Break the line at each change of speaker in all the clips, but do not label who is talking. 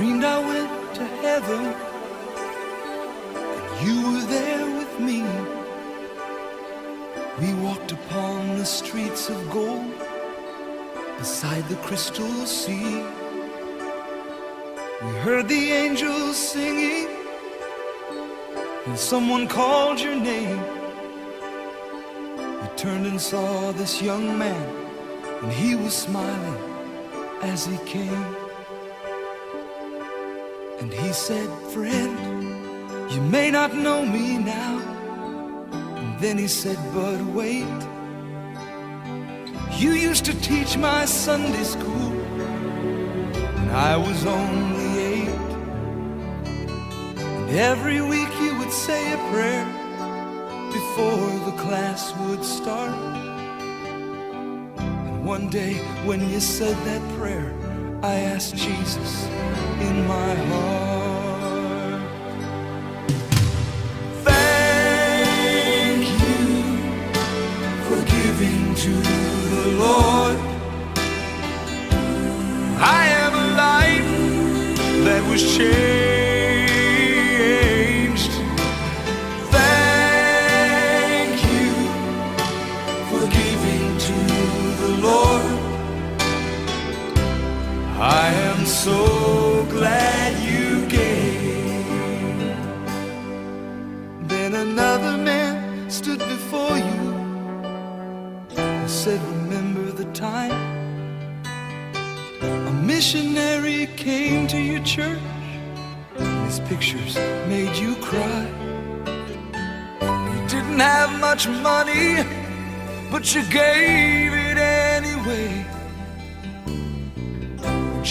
Dreamed I went to heaven, and you were there with me. We walked upon the streets of gold beside the crystal sea. We heard the angels singing, and someone called your name. We turned and saw this young man, and he was smiling as he came. And he said, "Friend, you may not know me now." And then he said, "But wait, you used to teach my Sunday school when I was only 8. And every week you would say a prayer before the class would start. And one day when you said that prayer, I asked Jesus in my heart. Thank you for giving to the Lord. I am a life that was changed. Thank you for giving to the Lord. I am so glad you gave. Then another man stood before you and said, "Remember the time a missionary came to your church and his pictures made you cry. You didn't have much money, but you gave it anyway.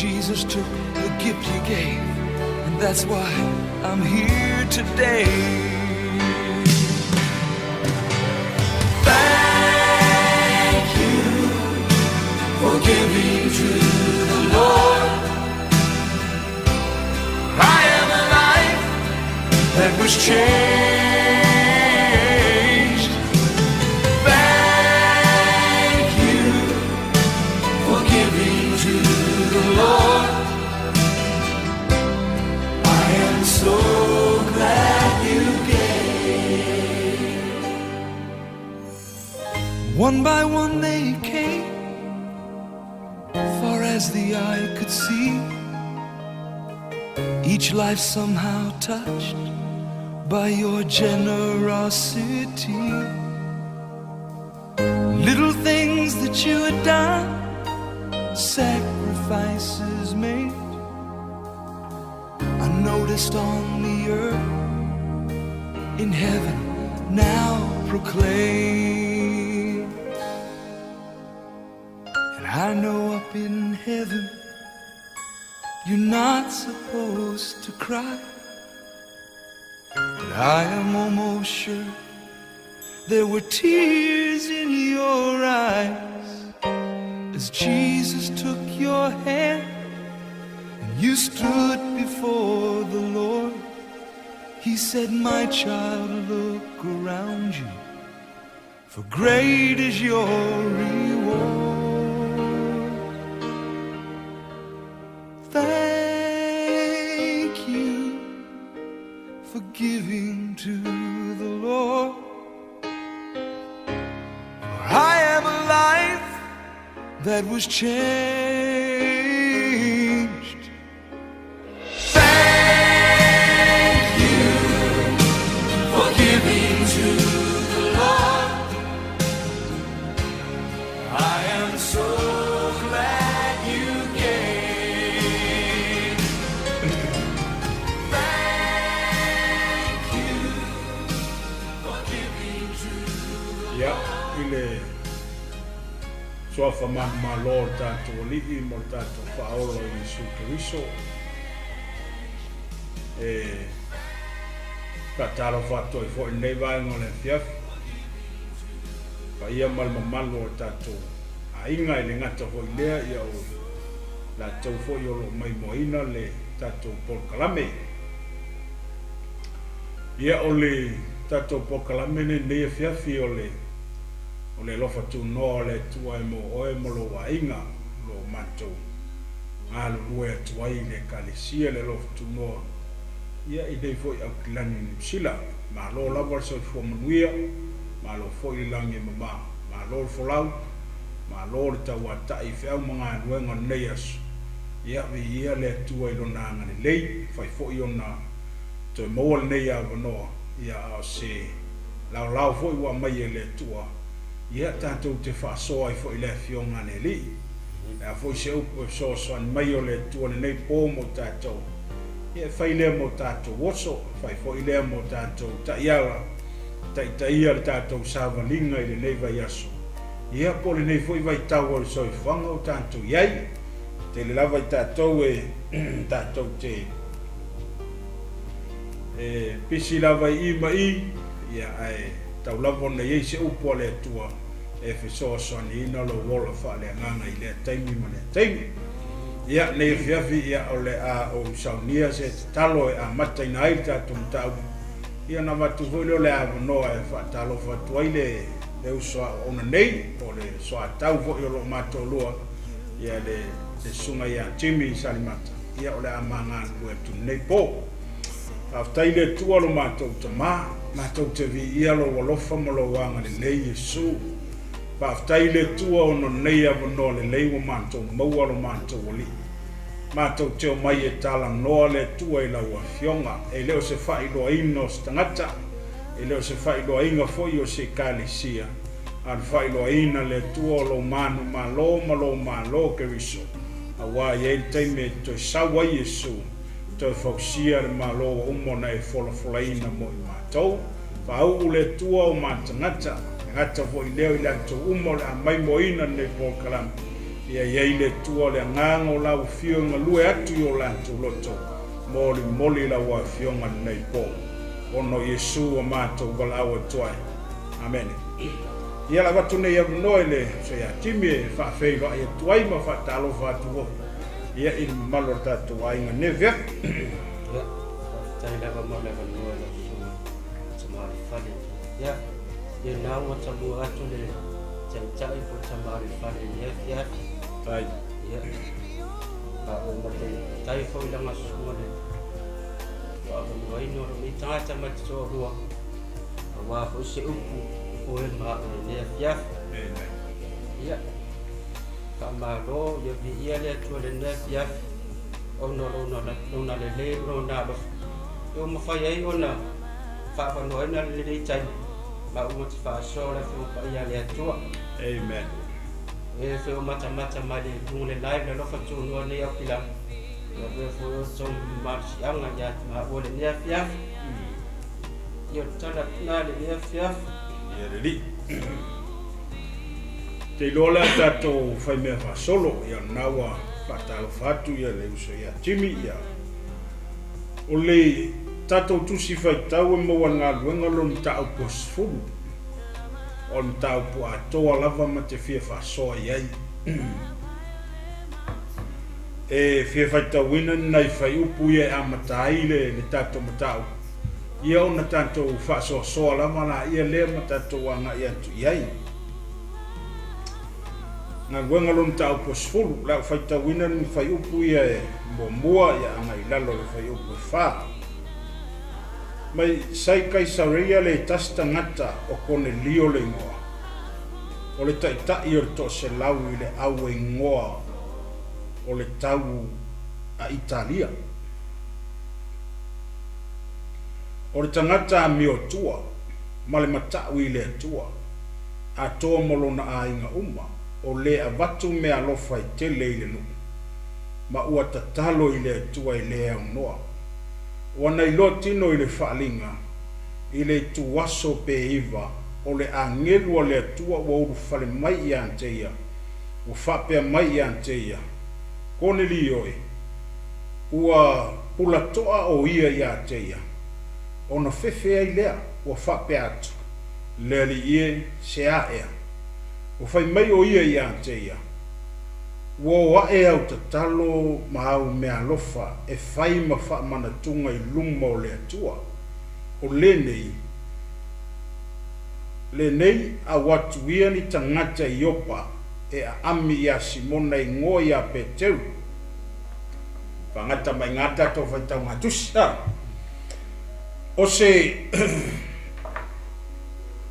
Jesus took the gift you gave, and that's why I'm here today. Thank you for giving to the Lord. I am a life that was changed. Thank you for giving to the Lord. I am so glad you gave." One by one they came, far as the eye could see. Each life somehow touched by your generosity. Little things that you had done, sacrifices made, unnoticed on the earth, in heaven now proclaimed. And I know up in heaven you're not supposed to cry, but I am almost sure there were tears in your eyes as Jesus took your hand and you stood before the Lord. He said, "My child, look around you, for great is your reward. Thank you for giving to the Lord. For I am a life that was changed. Thank you for giving to the Lord. I am so glad you gave. Thank you for giving to the
Ia, i le suafa manumalo o le tatou Alii ma le tatou Faaola i Iesu Keriso, e faatalofa atu ai foi i lenei vaega o le afiafi, paia ma le mamalu o le tatou aiga e le gata foi i lea, ia o latou foi o loo maimoaina le tatou polokalame. Ia, o le tatou polokalame lenei afiafi o le alofa tunoa o le Atua e mo oe ma lou aiga, lo matou galulue atu ai i le Ekalesia le Alofa Tunoa ia i nei foi Aukilani i Niu Sila. Malo lava le soifua manuia, malo foi le lagi e mama, malo le folau, malo le tauata'i i feau ma galuega o lenei aso. Ia viia le Atua i Lona agalelei, fai foi ona toe maua lenei avanoa, ia a o se laolao foi ua aumai e le Atua, ia tatou te faasoa ai foi i le Afioga a le Alii. O le a foi se upu e fesoasoani mai o le Atua lenei po mo tatou, ia e fai lea mo tatou oso, e fai foi lea mo tatou taiala, taitaia le tatou savaliga i lenei vaiaso, ia po o lenei foi vaitau o le soifuaga o tatou i ai. Tele lava i tatou e tatou te e pisi lava i i ma i, ia ae tau lava ona i ai se upu a le Atua e fesoasoaniina lou ola faaleagaga i lea taimi ma lea taimi. Ia, nei afiafi, ia, o le a ou saunia se tatalo e amataina ai le tatou mataupu, ia ona avatu foi lea o le avanoa e faatalofa atu ai le le uso aoaona nei, po o le soatau foi o lo o matou ia le le susuga ia Jimmy Salimata, ia o le a ma galulue atu lenei po. Faafetai i le Atua lo matou Tamā, matou te viia lou alofa ma lou agalelei Iesu. Faafetai i le Atua ona o lenei avanoa lelei ua matou maua lo matou Alii. Matou te omai e talanoa le Atua i lau Afioga, e le o se faailoaina o se tagata, e le o se faailoaina foi o se Ekalesia, a o le faailoaina le Atua o lou manumalo ma lou malo Keriso, auā e i ai le taimi e toe sau ai Iesu, toe fausia le Malo ua uma ona e folafolaina mo i matou. Faauu le Atua o ma tagata, e gata foi lea i latou uma o le a maimoaina lenei polokalame. Ia i ai le Atua o le agaga o lau afio e galue atu i o latou loto, molimoli lau Afioga lenei po. Ona o Iesu ua matou valaau atu ai. Amene. Ia le avatu nei avanoa i le uso ia Jimmy e faafeiloai atu ai ma faatalofa atu foi ia i le mamalu o le tatou aiga Nevea.
Ia, faafetai lava mo le avanoa i lau Susuga Tamaalifale. Ia, ia na ua tamua atu le taitai po Tamaalifale i le afiafi.
Tai.
Ia, ma o ma te tai foi langa susuga le faavanoaina o lou nei tagata ma te toalua auā foi se upu o e ma au i lenei afiafi.
Amen.
Ia, faamalo, ia viia le Atua i lenei afiafi ona o lona lelei ma lona alofa ia ua mafai ai ona faavanoaina lenei taimi ma uma te faasoa le Afioga Paia a le Atua.
Amen.
E fe o matamata mai le luga le live le alofa tunoa nei Aukilani. Ia avea foi o tou malosiaga ia te maua lenei afiafi. Ia o le tala atu lena i lenei afiafi.
Ia le Alii. Te iloa le a tatou faimea faasolo, ia o lena ua faatalofa atu ia le uso ia Jimmy, ia o le tatou tusi faitau e maua i le galuega lona mataupu e 10, o le mataupu atoa lava ma te fia faasoa i ai. E fia faitauina ni nai faiupu ia e amata ai le le tatou mataupu, ia ona tatou faasoasoa lava laia lea ma tatou agai atu i ai. Galuega lona mataupu e 10, o le a ou faitauina ni faiupu ia e muamua ia agai i lalo o le faiupu e 4. Mai sai Kaisareia le tasi tagata o Konelio le igoa, o le taitai o le toaselau i le au e igoa o le tau a Italia. O le tagata amiotua ma le matau i le Atua, atoa ma lona aiga uma, o le avatu meaalofa e tele i le nuu, ma ua tatalo i le Atua e le aunoa. Ua na iloa tino i le faaliga, i le ituaso pe 9, o le agelu a le Atua ua ulufale mai ia te ia, ua faapea mai ia te ia, Konelio e, ua pulatoa o ia ia te ia, ona fefe ai lea, ua faapea atu, Le Alii e, se a ea? Ua fai mai o ia ia te ia, Ua o ae au tatalo ma au meaalofa e fai ma faamanatuga i luma o le Atua. O lenei, lenei au atu ia ni tagata i Iopa e aami iā Simona igoa iā Peteru. Faagata mai iga le tatou faitauga tusi. A O se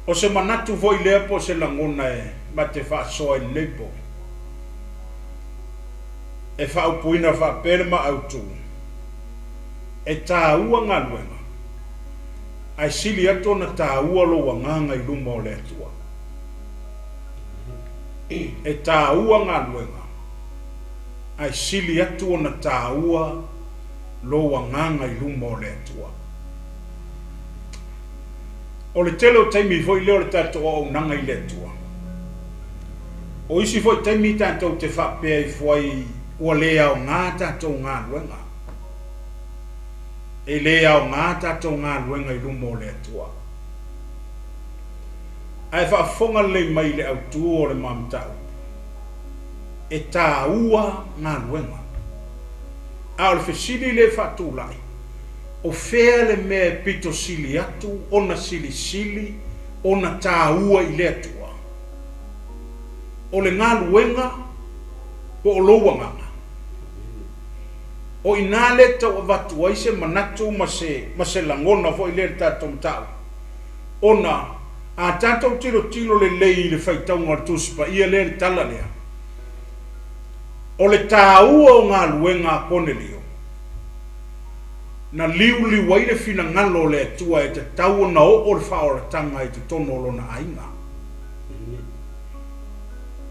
o se manatu foi lea po o se lagona e ma te faasoa i lenei po, e faaupuina faapea le maautu, e taua galuega, ae sili atu ona taua lou agaga i luma o le Atua. E taua galuega, ae sili atu ona taua lou agaga i luma o le Atua. O le tele o taimi foi lea o le tatou auaunaga i le Atua. O isi foi taimi tatou te faapea ifo ai ua le aoga tatou galuega. E le aoga tatou galuega i luma o le Atua. Ae faafofoga lelei mai i le autu o le ma mataupu, e taua galuega. A o le fesili lea e faatulai, o fea le mea e pito sili atu ona silisili ona taua i le Atua? O le galuega po o lou agaga? O i ina lea tau avatu ai se manatu ma se, ma se lagona foi lea i le tatou mataupu, ona a tatou tilotilo lelei i le faitauga o le Tusi Paia lea i le tala lea, o le taua o galuega a Konelio, na liuliu ai le finagalo o le Atua e tatau ona oo le faaolataga i totonu o lona aiga.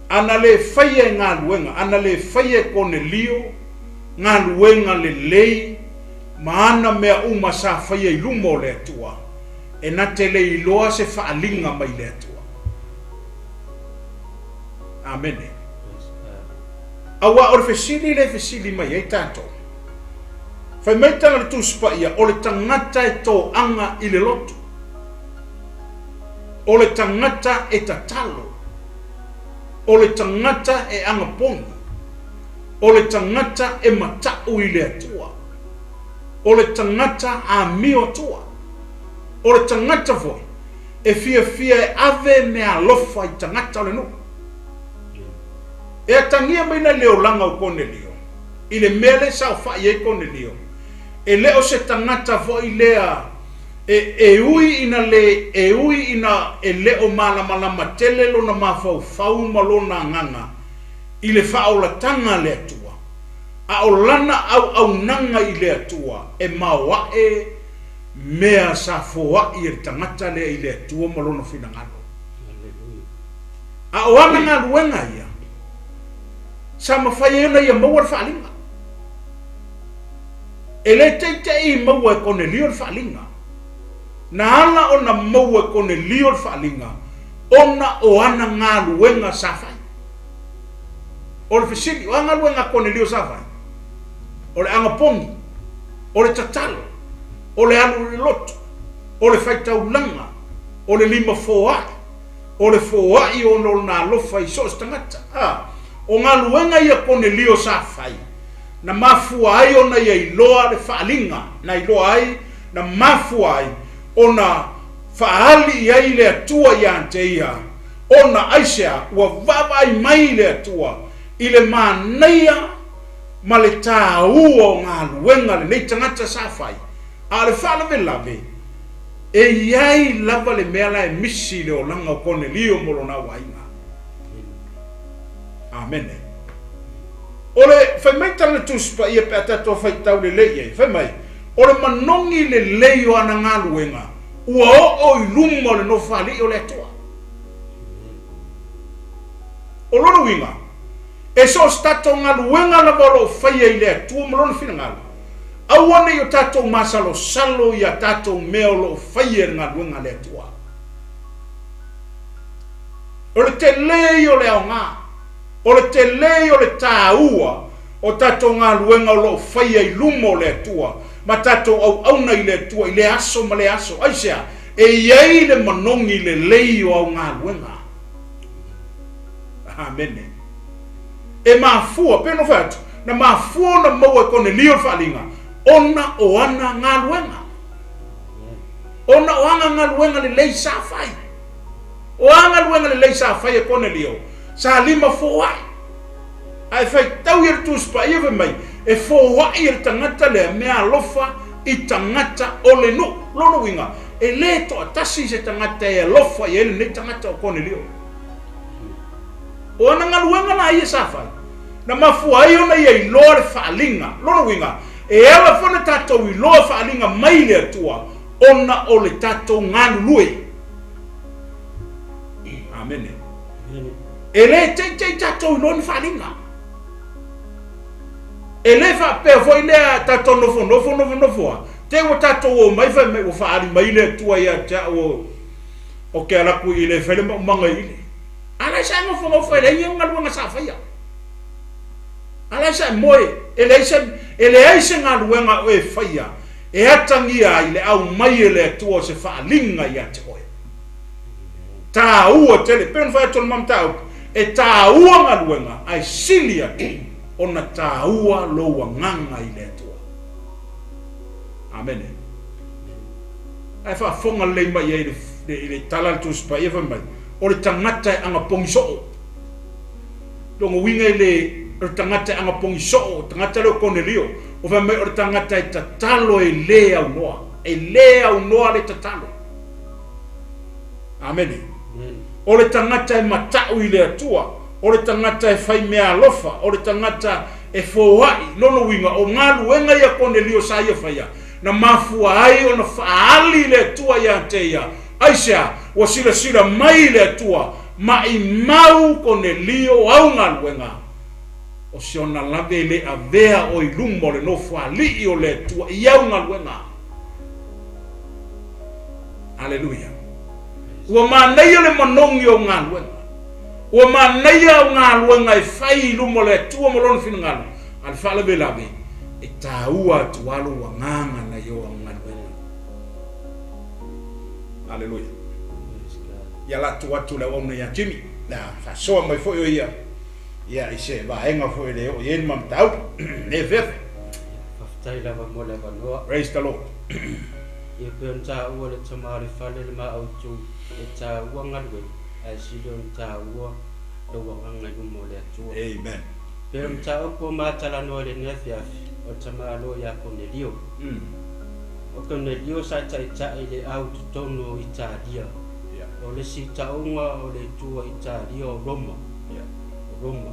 A na le faia e galuega, a na le faia e Konelio galuega lelei ma ana mea uma sa faia i luma o le Atua, e na te le iloa se faaliga mai le Atua. Amene. Aua o le fesili lea e fesili mai ai tatou, fai mai tala le Tusi Paia, o le tagata e toaga i le lotu, o le tagata e tatalo, o le tagata e agapogi, o le tagata e mata'u i le Atua, o le tagata amio atua, o le tagata foi e fiafia e ave meaalofa i tagata o le nuu. E atagia mai la le olaga o Konelio i le mea lea e saofai ai Konelio, e le o se tagata foi lea e, e ui ina le, e ui ina e le o malamalama tele lona mafaufau ma lona agaga i le faaolataga a le Atua, a o lana auaunaga i le Atua e maoae mea sa foai e le tagata lea i le Atua ma lona finagalo. A o ana galuega ia, sa mafai ai ona ia maua le faaaliga. E le teitei i maua e Konelio le faaaliga. Na ala ona maua e Konelio le faaaliga ona o ana galuega sa fai. O le fesili, o a galuega a Konelio sa fai? O le agapogi, o le tatalo, o le alu i le lotu, o le faitaulaga, o le lima foai, o le foai ona o lona alofa i so o se tagata. A, o galuega ia Konelio sa fai, na mafua ai ona ia iloa le faaaliga, na iloa ai, na mafua ai ona faaali i ai le Atua ia te ia, ona aisea ua vaavaai mai le Atua i le manaia ma le taua o galuega a lenei tagata sa fai, a o le faalavelave, e i ai lava le mea la e misi i le olaga o Konelio mo lona auaiga. Amene. O le fai mai tala le Tusi Paia pe a tatou faitau lelei i ai, fai mai, o le manogi lelei o ana galuega ua oo i luma o le Nofoalii o le Atua. O lona uiga, e so o se tatou galuega lava o lo o faia i le Atua ma Lona finagalo, aua ne i o tatou masalosalo i a tatou mea o lo o faia i le galuega a le Atua. O le tele ia o le aoga, o le tele ia o le taua o tatou galuega o lo o faia i luma o le Atua ma tatou auauna i le Atua i lea aso ma lea aso. Aisea? E i ai le manogi lelei o au galuega. Amene. E mafua, pei ona fai atu, na mafua ona maua e Konelio le faaaliga, ona o ana galuega. Ona o ana galuega lelei sa fai. O a galuega lelei sa fai e Konelio, sa lima foai. Ae faitau ia le Tusi Paia fai mai, E foai e le tagata lea meaalofa i tagata o le nuu. Lona uiga, e lē toatasi se tagata e alofa i ai lenei tagata o Konelio. O ana galuega la ia sa fai, na mafua ai ona ia iloa le faaaliga. Lona uiga, e ala foi ona tatou iloa faaaliga mai le Atua ona o le tatou galulue. Amene. E lē teitei tatou iloa ni faaaliga. E lē faapea foi lea tatou nofonofo nofonofo a, te i ua tatou omai fai mai ua faaali mai le Atua ia te au o ke ala aku i le fai le maumaga i ile. A la e sa e nofonofo e leai ni galuega sa faia. A la e sa e moe, e leai se, e leai se galuega o e faia e atagia ai le aumai e le Atua o se faaaliga ia te oe. Tāua tele, pei ona fai atu o le mataupu, e tāua galuega ae sili atu ona tāua lou agaga i le Atua. Amene. Ae faafofoga lelei mai i ai i le tala a le Tusi Paia fai mai, o le tagata e agapogi soo. Lona uiga e le, o le tagata e agapogi soo, o le tagata lea o Konelio, o fai mai o le tagata e tatalo e lē aunoa, e lē aunoa le tatalo. Amene. O le tagata e mata'u i le Atua, o le tagata e fai meaalofa, o le tagata e foa'i, lona uiga o galuega ia Konelio sa ia faia, na mafua ai ona faaali le Atua ia te ia. Aisea? Ua silasila mai le Atua, maʻimau Konelio au galuega, o si ona lave e le avea oe i luma o le nofoalii o le Atua i au galuega. Aleluia. Ua manaia le manogi o galuega. Ua manaia au galuega e fai i luma o le Atua ma Lona finagalo, a le faalavelave, e taua atu lava lou agaga nai o au galuega. Aleluia. Ia la tuu atu le auauna ia Jimmy, na faasoa mai foi o ia, ia i se vaega foi e le oo i ai le ma mataupu. Le fefe.
Faafetai lava mo le avanoa.
Praise the Lord.
Ia pei ona taua le tama o le fale le ma autu e taua galuega ae sili ona taua lou agaga i luma o le Atua.
Amen.
Pei o le mataupu ua matalanoa i lenei afiafi, o le tamaloa ia Konelio. O Konelio sa taitai i le au totonu o Italia. O le sitauga o le itu a Italia o Roma. O Roma.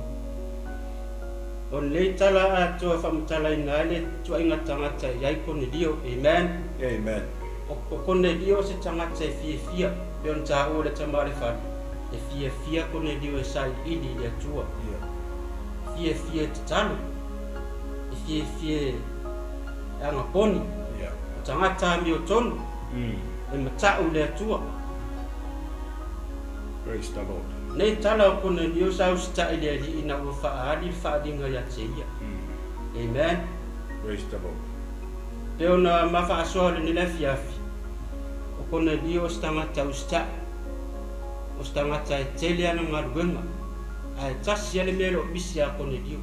O lenei tala atoa e faamatalaina ai le tuaiga tagata i ai Konelio. Amen.
Amen.
O Konelio o se tagata e fiafia, pei ona taua e le tama a le fale, e fiafia Konelio e sailiili i le Atua. Fiafia e tatalo, e fiafia e agaponi, o tagata amiotonu, e mata'u i le Atua.
Praise the Lord.
Nei tala o Konelio sa usita'i le Alii ina ua faaali le faaaliga ia te ia. Amen.
Praise the Lord.
Pei ona ma faasoa lenei afiafi, o Konelio o se tagata usita'i, o se tagata e tele ana galuega, ae tasi lava le mea e le o misi ia Konelio.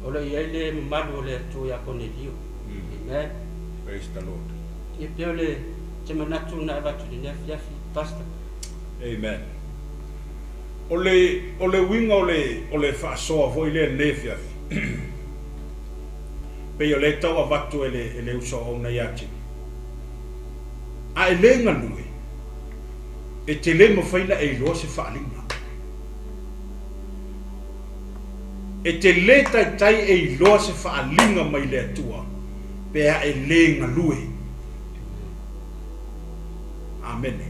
O lo o i ai le mamalu o le Atua ia Konelio. Amen.
Praise the Lord.
Ia pei o le te manatu na avatu i lenei afiafi, Pastor.
Amen. O le, o le uiga o le, o le faasoa foi lea i lenei afiafi, pei o lea e tau avatu e le, e le uso auauna ia Jimmy. A e le galue, e te le mafai ona e iloa se faaaliga. E te le taitai e iloa se faaaliga mai le Atua pe a e le galue. Amene.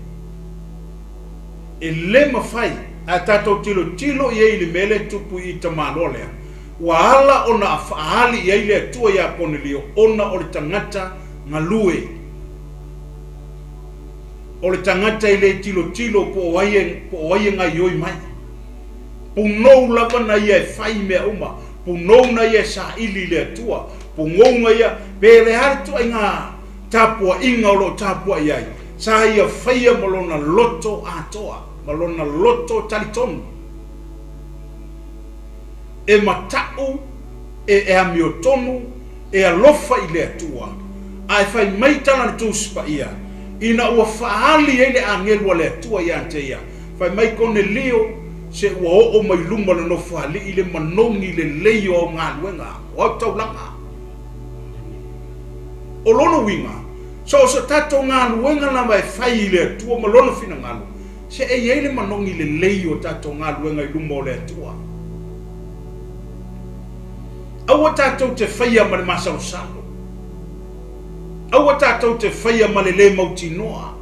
E le mafai a tatou tilotilo i ai i le mea lea e tupu i tamaloa lea, ua ala ona faaali i ai le Atua iā Konelio ona o le tagata galue. O le tagata e le tilotilo po o ai e, po o ai e gaioi mai. Punou lava na ia e fai i mea uma, punou na ia e saili i le Atua, punou na ia, pe le a le tuaiga tapuaiga o lo o tapuai ai, sa ia faia ma lona loto atoa, ma lona loto talitonu. E mata'u, e amiotonu, e alofa i le Atua, a e fai mai tala le Tusi Paia, ina ua faaali ai le agelu a le Atua ia te ia, fai mai Konelio, Se ua oo mai luma o le Nofoalii le manogi lelei o au galuega, o au taulaga. O lona uiga, so o se tatou galuega lava e fai i le Atua ma Lona finagalo, se e i ai le manogi lelei o tatou galuega i luma o le Atua. Aua tatou te faia ma le masalosalo. Aua tatou te faia ma le lē mautinoa.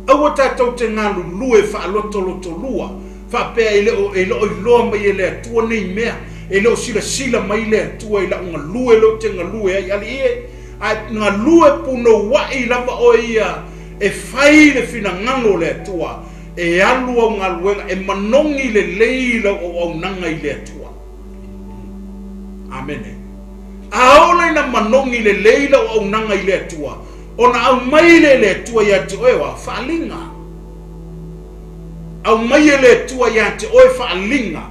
Aua tatou te galulue faalotolotolua, faapea e le o, e le o iloa mai e le Atua nei mea, e le o silasila mai le Atua i la'u galue lea ou te galue ai. Alii e, ae galue punoua'i lava oe ia e fai le finagalo o le Atua, e alu au galuega, e manogi lelei lau auaunaga i le Atua. Amene. A oo la ina manogi lelei lau auaunaga i le Atua, ona aumai lea e le Atua ia te oe oa faaaliga. Aumai e le Atua ia te oe faaaliga.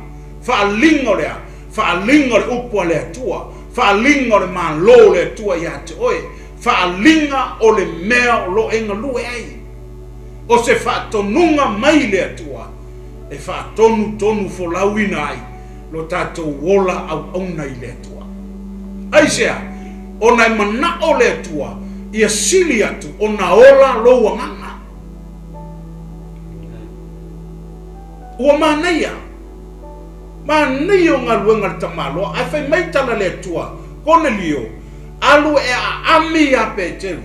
Faaaliga o le a? Faaaliga o le upu a le Atua. Faaaliga o le Malo o le Atua ia te oe. Faaaliga o le mea o lo o e galue ai. O se faatonuga mai le Atua e faatonutonu folauina ai lo tatou ola auauna i le Atua. Aisea? Ona e manao le Atua ia sili atu ona ola lou agaga. Ua manaia, manaia o galuega a le tamaloa, ae fai mai tala le Atua, Konelio, alu e aami ia Peteru.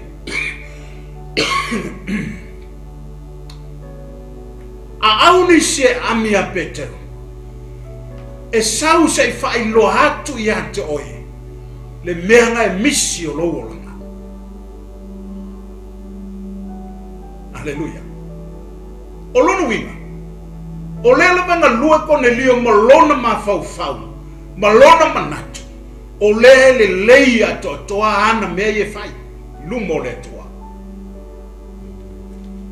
A au nisi e aami ia Peteru, e sau se i faailoa atu ia te oe le mea na e misi o lou olaga. Aleluia. O lona uiga, o lea lava e galue Konelio ma lona mafaufau, ma lona manatu, o lea e lelei atoatoa ana mea ia e fai i luma o le Atua.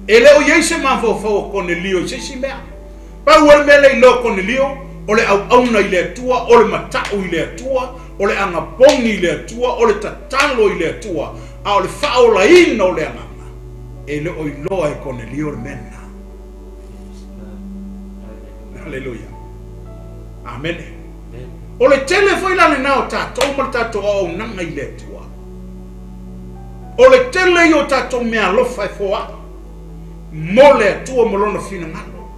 E le o i ai se mafaufau o Konelio i se isi mea. Pau lava le mea lea e iloa e Konelio, o le auauna i le Atua, o le mata'u i le Atua, o le agapogi i le Atua, o le tatalo i le Atua, a o le faaolaina o le agaga, e le o iloa e Konelio le mea lena. Aleluia. Amene. O le tele foi la lena o tatou ma le tatou auaunaga i le Atua. O le tele ia o tatou meaalofa e foai mo le Atua ma Lona finagalo.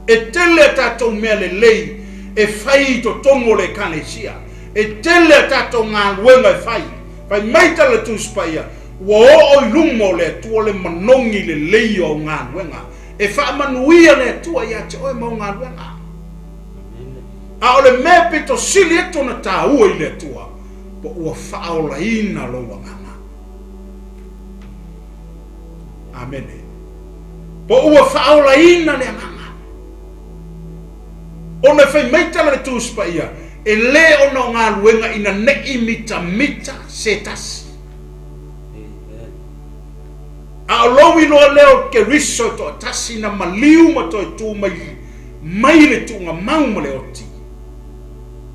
E tele a tatou mea lelei e fai i totonu o le Ekalesia. E tele a tatou galuega e fai. Fai mai tala le Tusi Paia, Ua oo i luma o le Atua le manogi lelei o au galuega. E faamanuia le Atua ia te oe ma au galuega. A o le mea pito sili atu ona taua i le Atua, po ua faaolaina lou agaga. Amene. Po ua faaolaina le agaga. Ona e fai mai tala le Tusi Paia, e lē ona o galuega ina neʻi mitamita se tasi. A o lou iloa lea o Keriso e toatasi na maliu ma toe tu mai mai le tuugamau ma le oti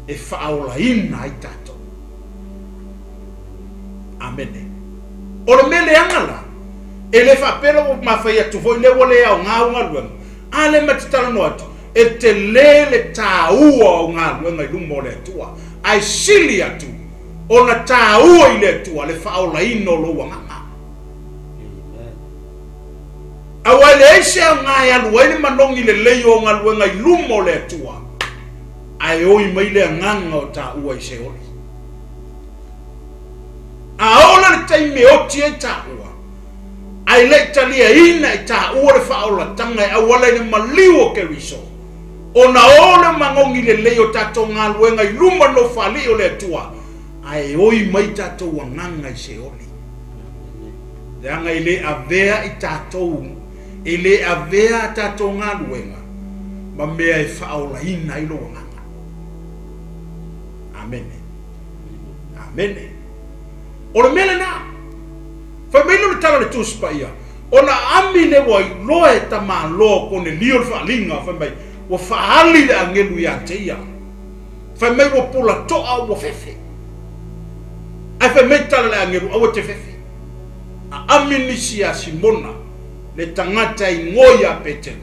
e faaolaina ai tatou. Amene. O le mea leaga la, e le faapea la ua mafai atu foi lea ua le aoga au galuega, a lea ma te talanoa atu, e tele le taua o au galuega i luma o le Atua, ae sili atu ona taua i le Atua le faaolaina o lou agaga. Aua e leai se aoga e alu ai le manogi lelei o au galuega i luma o le Atua, ae oi mai le agaga o taua i Seoli. A oo la le taimi e oti ai taua, ae le i taliaina e taua le faaolataga e auala i le maliu o Keriso, ona o le magogi lelei o tatou galuega i luma nofaalii o le Atua, ae oi mai tatou agaga i Seoli. Leaga e le avea i tatou, e le avea a tatou galuega ma mea e faaolaina ai lou agaga. Amene. Amene. O le mea lena. Fai mai lea o le tala a le Tusi Paia, ona ami lea ua iloa e tamaloa o Konelio le faaaliga, fai mai, ua faaali le agelu ia te ia. Fai mai ua pula toa ua fefe. Ae fai mai tala le agelu, aua te fefe. A ami nisi ia Simona, le tagata e igoa ia Petelo.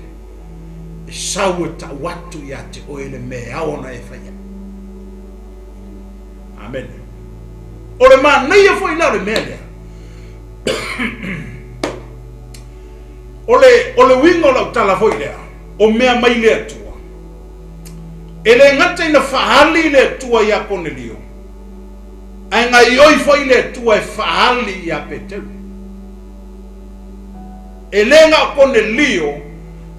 E sau e ta'u atu iā te oe le mea e ao ona e faia. Amene. O le manaia foi la o le mea lea. O le, o le uiga o lau tala foi lea, o mea mai le Atua. E le gata ina faaali le Atua iā Konelio, ae gaioi foi le Atua e faaali iā Peteru. E le na o Konelio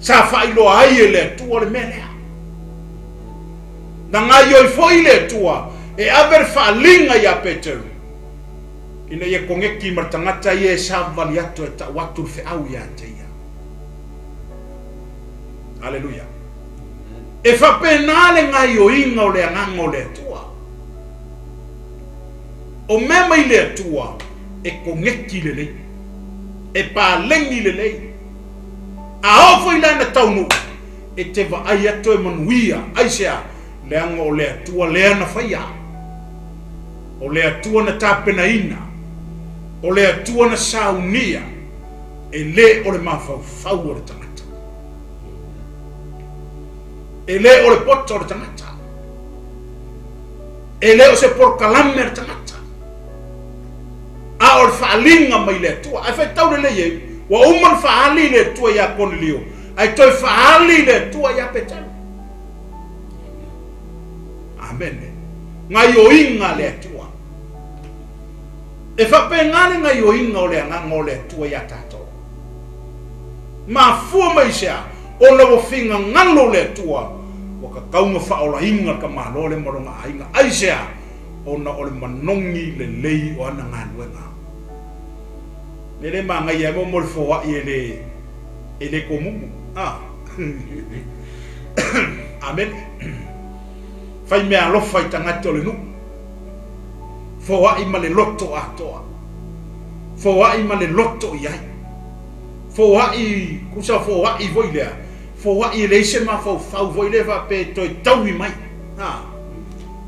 sa faailoa ai e le Atua le mea lea. Na gaioi foi le Atua e ave le faaliga iā Peteru, ina ia kogeki ma le tagata ia e savali atu e tau atu le feau iā te ia. Aleluia. E faapena le gaioiga o le agaga o le Atua. O mea mai le Atua e kogeki lelei, e paleni lelei. A oo foi la ina taunuu, e te vaai atu e manuia, aisea? Leaga o le Atua lea na faia. O le Atua na tapenaina, o le Atua na saunia, e le o le mafaufau o le tagata. E le o le poto o le tagata. E le o se polokalame a le tagata. A o le faaaliga mai le Atua. Ae faitau lelei ai, ua uma ona faaali le Atua iā Konelio, ae toe faaali le Atua iā Petelo. Amene. Gaioiga a le Atua. E faapena le gaioiga o le agaga o le Atua iā tatou. Mafua mai i se a? Ona ua finagalo le Atua, ua tatau ona faaolaina le tamaloa lea ma lona aiga. Aisea? Ona o le manogi lelei o ana galuega. Mea le manaia ai mo le foai e le e le komumu. A. Amene. Fai mea alofa i tagata o le nuu. Foai ma le loto atoa. Foai ma le loto i ai. Foai, kusa foai foi lea. Foai e leai se mafaufau foi lea faapea e toe taui mai. A.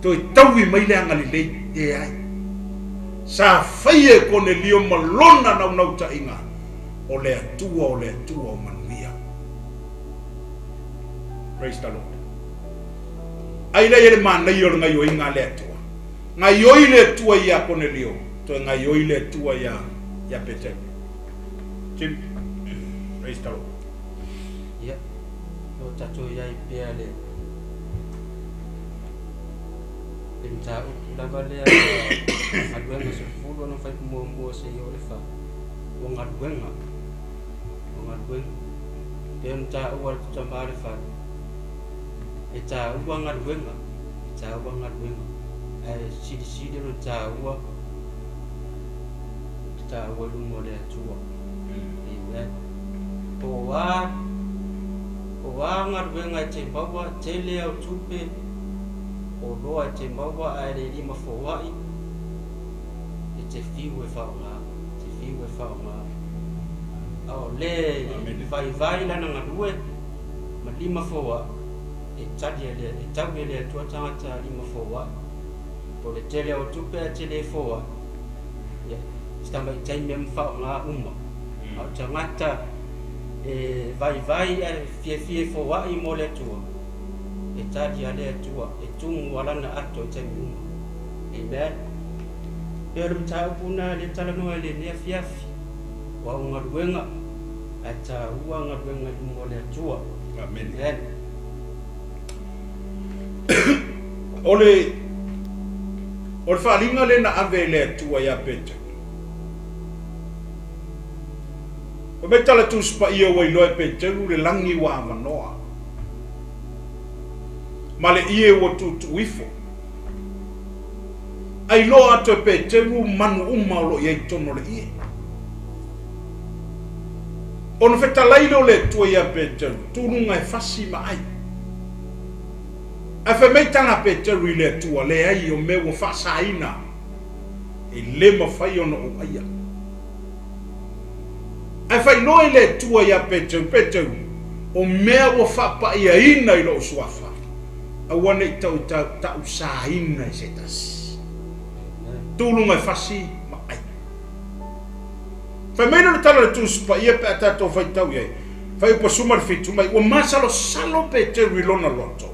Toe taui mai le agalelei. Leai. Sa faia e Konelio ma lona naunautaiga, o le Atua o le Atua o manuia. Praise the Lord. Ai lea i le manaia o le gaioiga a le Atua. Gaioi le Atua iā Konelio, toe gaioi le Atua iā, iā Petelo. Jim. Praise the Lord.
Ia, o tatou i ai pea le le mataupu lava lea galuega 10 ona fai muamua seia oo le fa o galuega o galuega pei ona taua le tama le fale e taua galuega e taua galuega ae silisili ona taua taua i luma o le Atua. Amen. Po o a, po o a galuega e te maua, tele au tupe, o loa e te maua ae le lima foai, e te fiu e faaaoga, te fiu e faaaoga. A o le vaivai lana galue ma lima foai, e tali e le, e tau e le Atua tagata lima foai. Po o le tele o tupe ae te le foai, ia, se tamaitai mea ma faaaoga uma. A o tagata e vaivai ae fiafia e foai mo le Atua, e tali a le Atua, e tumu a lana ato i taimi uma. Amen. Pei o le mataupu na le talanoa i lenei afiafi, o au galuega, ae taua galuega i luma o le Atua.
Amen. Amen. O le o le faaaliga lea na ave e le Atua iā Petero. Fai mai tala Tusi Paia ua iloa e Peteru le lagi ua avanoa, ma le ie ua tuutuu ifo. A iloa atu e Peteru manu uma o lo o i ai i totonu o le ie. Ona fetalai lea o le Atua iā Peteru, Tuluga e fasi ma ai. Ae fai mai tala a Peteru i le Atua, Leai, o mea ua faasaina, e le mafai ona ou aia. Ae faailoa i le Atua iā Peteru, Peteru, o mea ua faapaiaina i lou suafa, aua ne i tau ta'usaina e se tasi. Tuluga e fasi ma ai. Fai mai lea o le tala o le Tusi Paia pe a tatou faitau i ai. Fuaiupu 17 mai ua masalosalo Peteru i lona loto.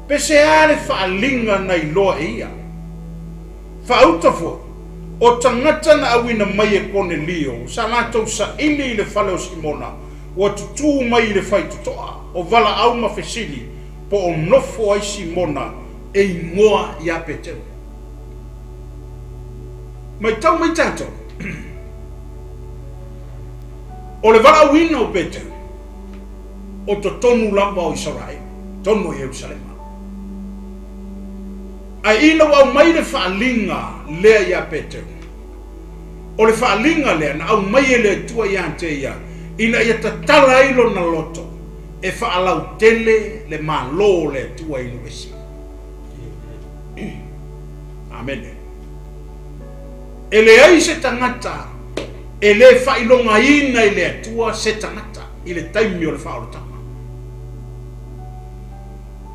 Pe se a le faaaliga na iloa e ia. Faauta foi, o tagata na auina mai e Konelio sa latou saili i le fale o Simona ua tutū mai i le faitotoa o valaau ma fesili po o nofo ai Simona e igoa iā Peteru. Matau mai tatou, o le valaauina o Peteru, o totonu lava o Isaraelu, totonu o Ierusalema. Ae ina ua aumai le faaaliga lea iā Peteru, o le faaaliga lea na aumai e le Atua iā te ia, ina ia tatala ai lona loto e faalautele le Malo o le Atua i nuu ese. Amene. E leai se tagata e le faailogaina i le Atua se tagata i le taimi o le faaolataga.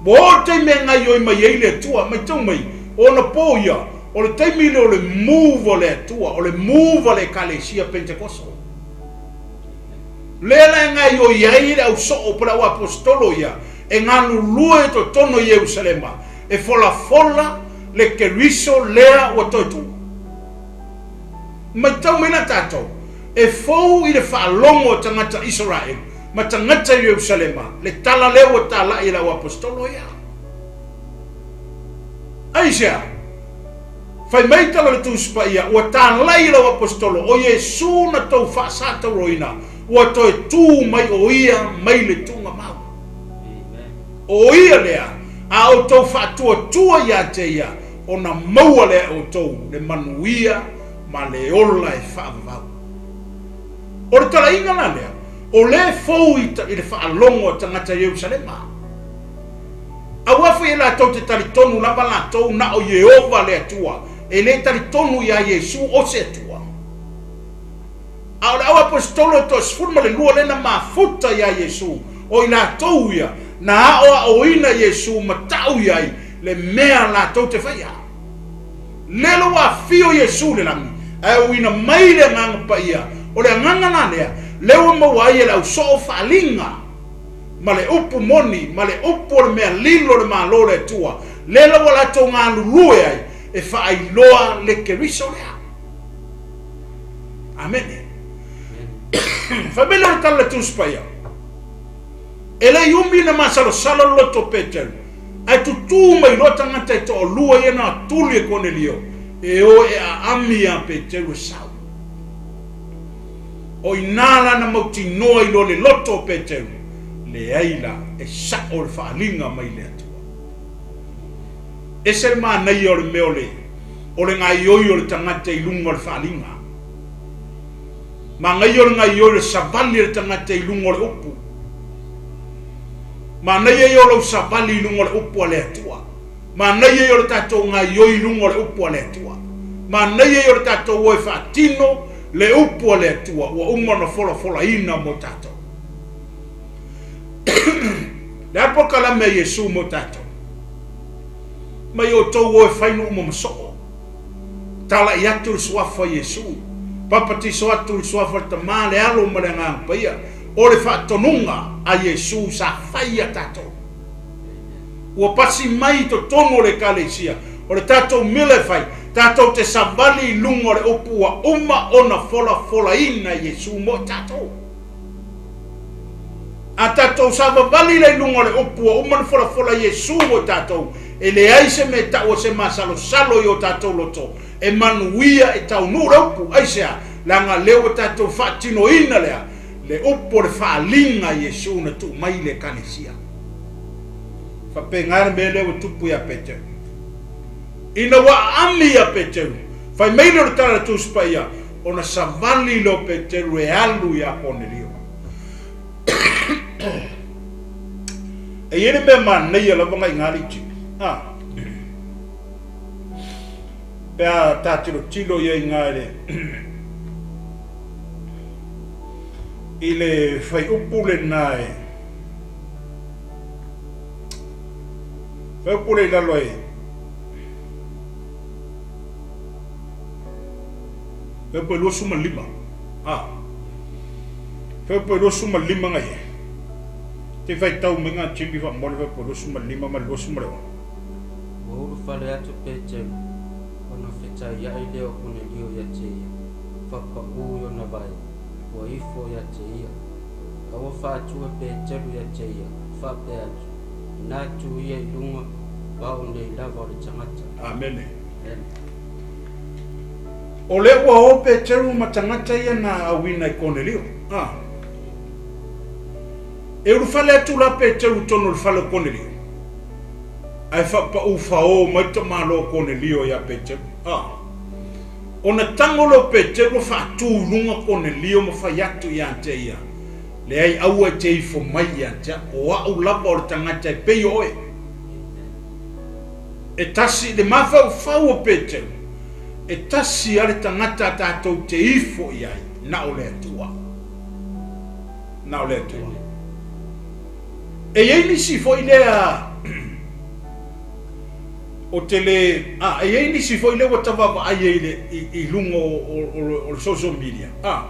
Ua oo le taimi e gaoioi mai ai le Atua, matau mai, o ona po ia, o le taimi lea o le move o le Atua, o le move a le Ekalesia Pentekoso. Lea la e gaoioi ai le ausoo po o le auaposetolo ia, e galulue i totonu o Ierusalema, e folafola le Keriso lea ua toe tuu. Matau mai la tatou, e fou i le faalogo a tagata Isaraelu ma tagata i Ierusalema le tala lea ua talai e le auaposetolo ia. Aisea? Fai mai tala o le Tusi Paia, ua talai e le auaposetolo, o Iesu na tou faasatauroina, ua toe tu mai o ia mai le tuugamau. O ia lea a outou faatuatua ia te ia, ona maua lea e outou le manuia ma le ola e faavavau. O le talaiga la lea, o lea e fou i le faalogo a tagata Ierusalema. Aua foi e latou te talitonu lava latou na o Ieova le Atua, e le talitonu iā Iesu o se Atua. A o le auaposetolo e toasefulu ma le lua lea na mafuta iā Iesu, o i latou ia na aoaoina Iesu ma ta'u i ai le mea latou te faia. Lea ua afio Iesu i le lagi, ae uina mai le Agaga Paia, o le Agaga la lea, lea ua maua ai e le ausoo faaaliga ma le upu moni ma le upu o le mea lilo o le Malo o le Atua, lea la ua latou galulue ai e faailoa le Keriso lea. Amene. Fai mai lea o le tala a le Tusi Paia, E le i umi ona masalosalo le loto o Peteru, ae tutū mai loa tagata e toalua ia na tuli e Konelio e o e aami iā Peteru e sau. O i nā la na mautinoa i loa le loto o Peteru, leai la, e sa'o le faaaliga mai le Atua. Ese le manaia o le mea o le o le gaoioi o le tagata i luga o le faaaliga. Manaia o le gaoioi o le savali a le tagata i luga o le upu. Manaia ia o lou savali i luga o le upu a le Atua. Manaia ia o le tatou gaoioi i luga o le upu a le Atua. Manaia ia o le tatou o e faatino le upu a le Atua ua uma ona folafolaina mo tatou. Le a le polokalame a Iesu mo tatou? Mai outou o e fai nuu uma ma soo. Talaʻi atu le suafa o Iesu. Papatiso atu le suafa o le Tama, le Alo ma le Agaga Paia. O le faatonuga a Iesu sa fai ia tatou. Ua pasi mai i totonu o le Ekalesia, o le tatou mila e fai, tatou te savali i luga o le upu ua uma ona folafolaina e Iesu mo i tatou. A tatou savavali la i luga o le upu ua uma ona folafola Iesu mo i tatou, e leai se mea e taua se masalosalo i o tatou loto, e manuia e taunuu le upu. Aisea? Leaga lea ua tatou faatinoina lea, le upu o le faaaliga a Iesu na tuu mai i le Ekalesia. Faapena le mea lea ua tupu ia Peteru. Ina ua aami ia Peteru, fai mai lea o le tala a le Tusi Paia, ona savali lea o Peteru e alu iā Konelio. E i ai le mea manaia lava ngai ngā liti. Ha. Pe a tā tilotilo ia i ngā le i le whaiupu le nā e whaiupu le i lalo e whaiupu e 25. Ha. Fai po 25 ngai e. Te faitau mai ngā Jimmy fa'amole fai po 25 ma le 26.
Ua ulufale atu Peteru, ona fetaia'i lea o Konelio ia te ia, fa'apaʻū i ona vae, ua ifo ia te ia. A ua fa'atu e Peteru ia te ia, fa'apea atu, Inā tu ia i luga o a'u nei lava o le tagata.
Amene.
Amen.
O lea ua o Peteru ma tagata ia na auina i Konelio. A. E ulufale atu la Peteru i totonu o le fale o Konelio, ae faapaū faō mai le tamaloa o Konelio iā Peteru. A. Ona tago lea o Peteru ua faatū i luga Konelio ma fai atu ia te ia, Leai, aua e te ifo mai ia te au, o a'u lava o le tagata e pei o oe. E tasi le mafaufau o Peteru, e tasi a le tagata a tatou te ifo i ai, na o le Atua. Na o le Atua. E i ai nisi foi lea o te le, a, e i ai nisi foi lea ua tavaavaai ai i le, i, i luga o, o, o, o le social media, a,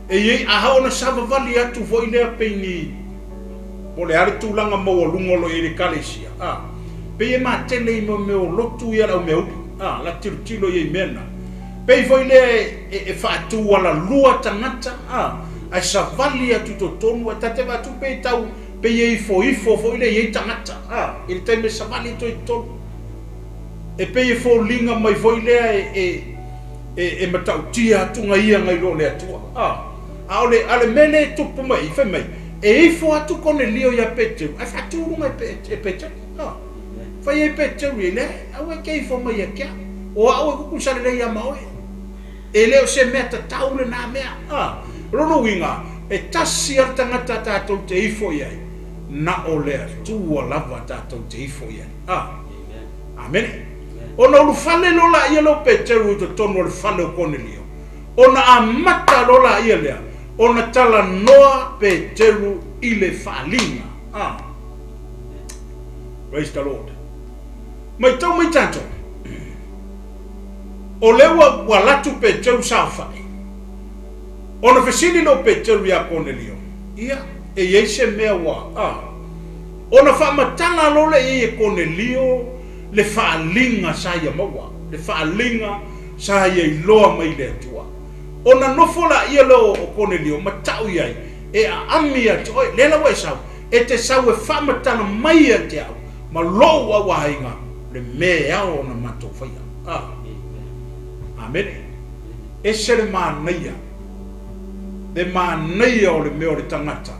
e i ai, a ona savavali atu foi lea pei ni, po o le a le tulaga maualuga o lo o i ai i le ekalesia, a, pei e matele i mea mea o lotu ia le au mea uli, a, la tilotilo i ai i mea na. Pei foi lea e, e, e faatu alalua tagata, a, ae savali atu i totonu, ae ta te vaai atu pei tau, pei e ifoifo foi lea i ai tagata, a, i le taimi e savali atu ai i totonu. E pei e foliga mai foi lea e, e, e, e matautia atu nga ia ngai lo le Atua, a. A o le, a o le mea lea e tupu mai i, fai mai, e ifo atu Konelio iā Peteru, ae faatu i luga e, Pe, e Peteru, a. Fai ai Peteru i ai, Leai, aua e te ifo mai ia te au, o a'u e kukusa lelei iā ma oe. E le o se mea tatau lenā mea, a. O lona uiga, e tasi a le tagata tatou te ifo i ai, na o le Atua lava tatou te ifo i ai. A. Amene. Ona ulufale loa laia lea o Peteru i totonu o le fale o Konelio, ona amata loa laia lea ona talanoa Peteru i le faaaliga. A. Praise the Lord. Maitau mai tatou, o lea ua, ua alu atu Peteru saofai, ona fesili lea o Peteru iā Konelio, Ia, e i ai se mea ua, a. Ona faamatala loa lea i ai e Konelio le faaaliga sa ia maua, le faaaliga sa ia iloa mai le Atua. Ona nofo laia lea o Konelio ma tau i ai, E aami ia te oe, lea la ua e sau, e te sau e faamatala mai ia te au ma lou au aiga le mea e ao ona matou faia. A. Amene. Ese le manaia, le manaia o le mea o le tagata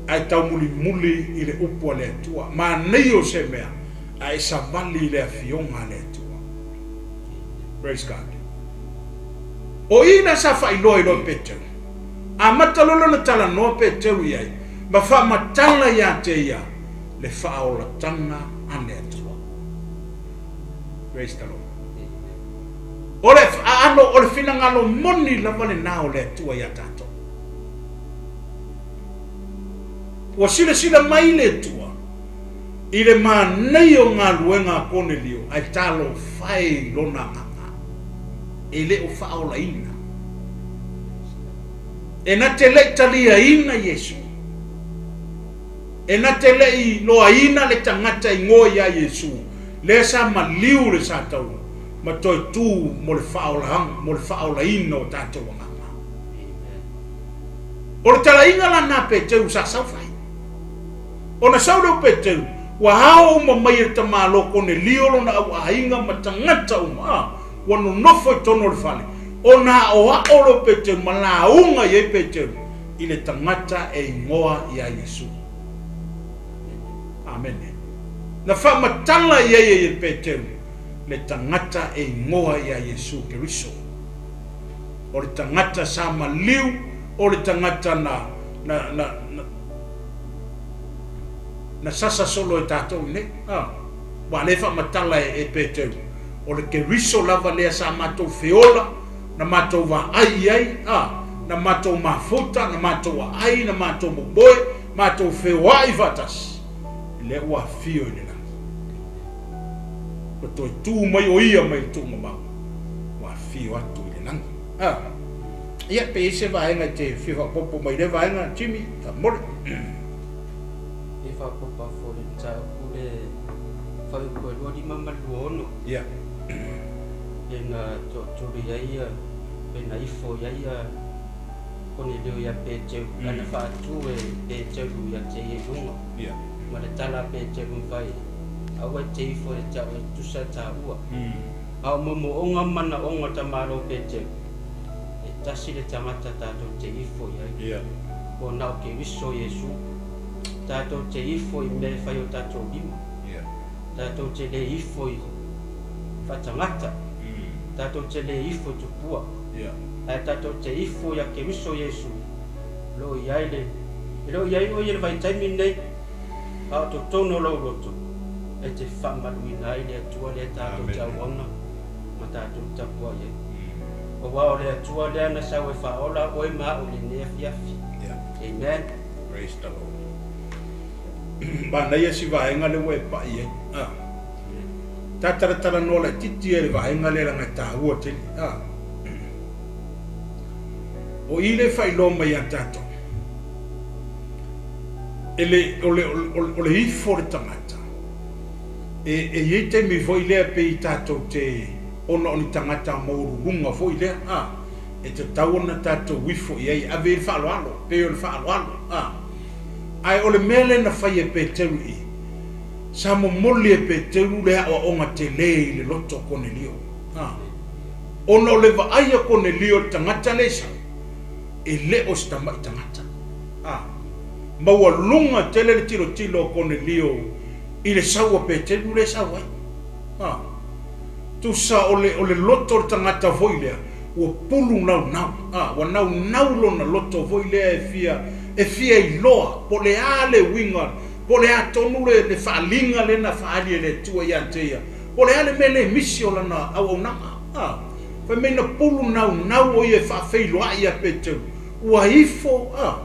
ae taumulimuli i le upu a le Atua. Manaia o se mea ae savali i le afioga a le Atua. Praise God. O i la sa faailoa i loa e Peteru. Amata loa lona talanoa Peteru i ai ma faamatala ia te ia le faaolatanga a le Atua. Praise the Lord. O le aano o le finagalo moni lava lenā o le Atua iā tatou. Ua silasila mai le Atua i le manaia o galuega a Konelio ae talofa e i lona agaga e le o faaolaina. E na te le i taliaina Iesu. E na te le i loaina le tagata i ngoa iā Iesu, lea sa maliu le sa taua ma toe tu mo le faaolaga, mo le faaolaina o tatou agaga. O le talaiga la na Peteru sa sau fai. Ona sau lea o Peteru, ua ao uma mai e le tamaloa Konelio lona au aiga ma tagata uma, a, ua nonofo i totonu o le fale. Ona aoao lea o Peteru ma lauga i ai Peteru i le tagata e igoa iā Iesu. Amene. Na faamatala i ai e Peteru le tagata e igoa iā Iesu Keriso. O le tagata sa maliu, o le tagata na, na, na, na, na sasa solo e tatou nei. A, ua le faamatala e, e Peteru, o le Keriso lava lea sa matou feola, na matou vaai i ai, a, na matou mafuta, na matou aai, na matou momoe, matou feoai faatasi, lea ua afio i le lagi. Ua toe tu mai o ia mai le tuumamao, ua afio atu i le lagi. A. Ia, pe i ai se vaega e te fia faaopoopo mai i lea vaega, Jimmy, faamolemole.
Fia faaopoopo atu foi i le mataupu le fuaiupu e 25 ma le 26.
Ia.
Pe na toatolu i ai ia, pe na ifo i ai ia Konelio ia Peteru, ae na faatu e Peteru ia te ia i luga.
Ia.
Ma le tala a Peteru na fai ai, Aua e te ifo ia te au e tusa e taua. A o moomooga ma manaoga o tamaloa Peteru, e tasi le tagata tatou te ifo i ai.
Ia.
Ua na o Keriso Iesu. Tatou te ifo i mea e fai o tatou lima.
Ia.
Tatou te le ifo i faatagata. Tatou te le ifo i tupua.
Ia.
Ae tatou te ifo ia Keriso Iesu, o lo o i ai le, e le o i ai oe i le vaitaimi lenei, a o totonu o lou loto, e te faamaluina ai le Atua lea tatou te auauna ma tatou tapuai ai. Aua o le Atua lea na sau e faaola oe ma au i lenei afiafi. Amen.
Praise the Lord. Manaia si vaega lea ua e pai ai. Ah. Ta talatalanoa laitiiti ia i le vaega lea leaga e taua tele. Ah. O i le faailoa mai ia tatou, e le, o le, o le ifo o le tagata, e, e i ai taimi foi lea pei tatou te, ona o ni tagata maualuluga foi lea, a, e tatau ona tatou ifo i ai, e ave i ai le faaaloalo, pei o le faaaloalo, a. Ae o le mea lea na fai e Peteru i i, sa momoli e Peteru le aoaoga tele i le loto o Konelio, a. Ona o le vaai a Konelio i le tagata lea i sau, e le o se tamai tagata. A maualuga tele le tilotilo o Konelio i le sau a Peteru lea e sau ai. A tusa o le, o le loto o le tagata foi lea, ua pulu naunau. A ua naunau lona loto foi lea e fia, e fia iloa po o le a le uiga, po o le a tonu le, le faaaliga lea na faaali e le Atua ia te ia. Po o le a le mea le misi o lana auaunaga? A! Fai mai na pulu naunau o ia e faafeiloai ia Peteru. Ua ifo, a,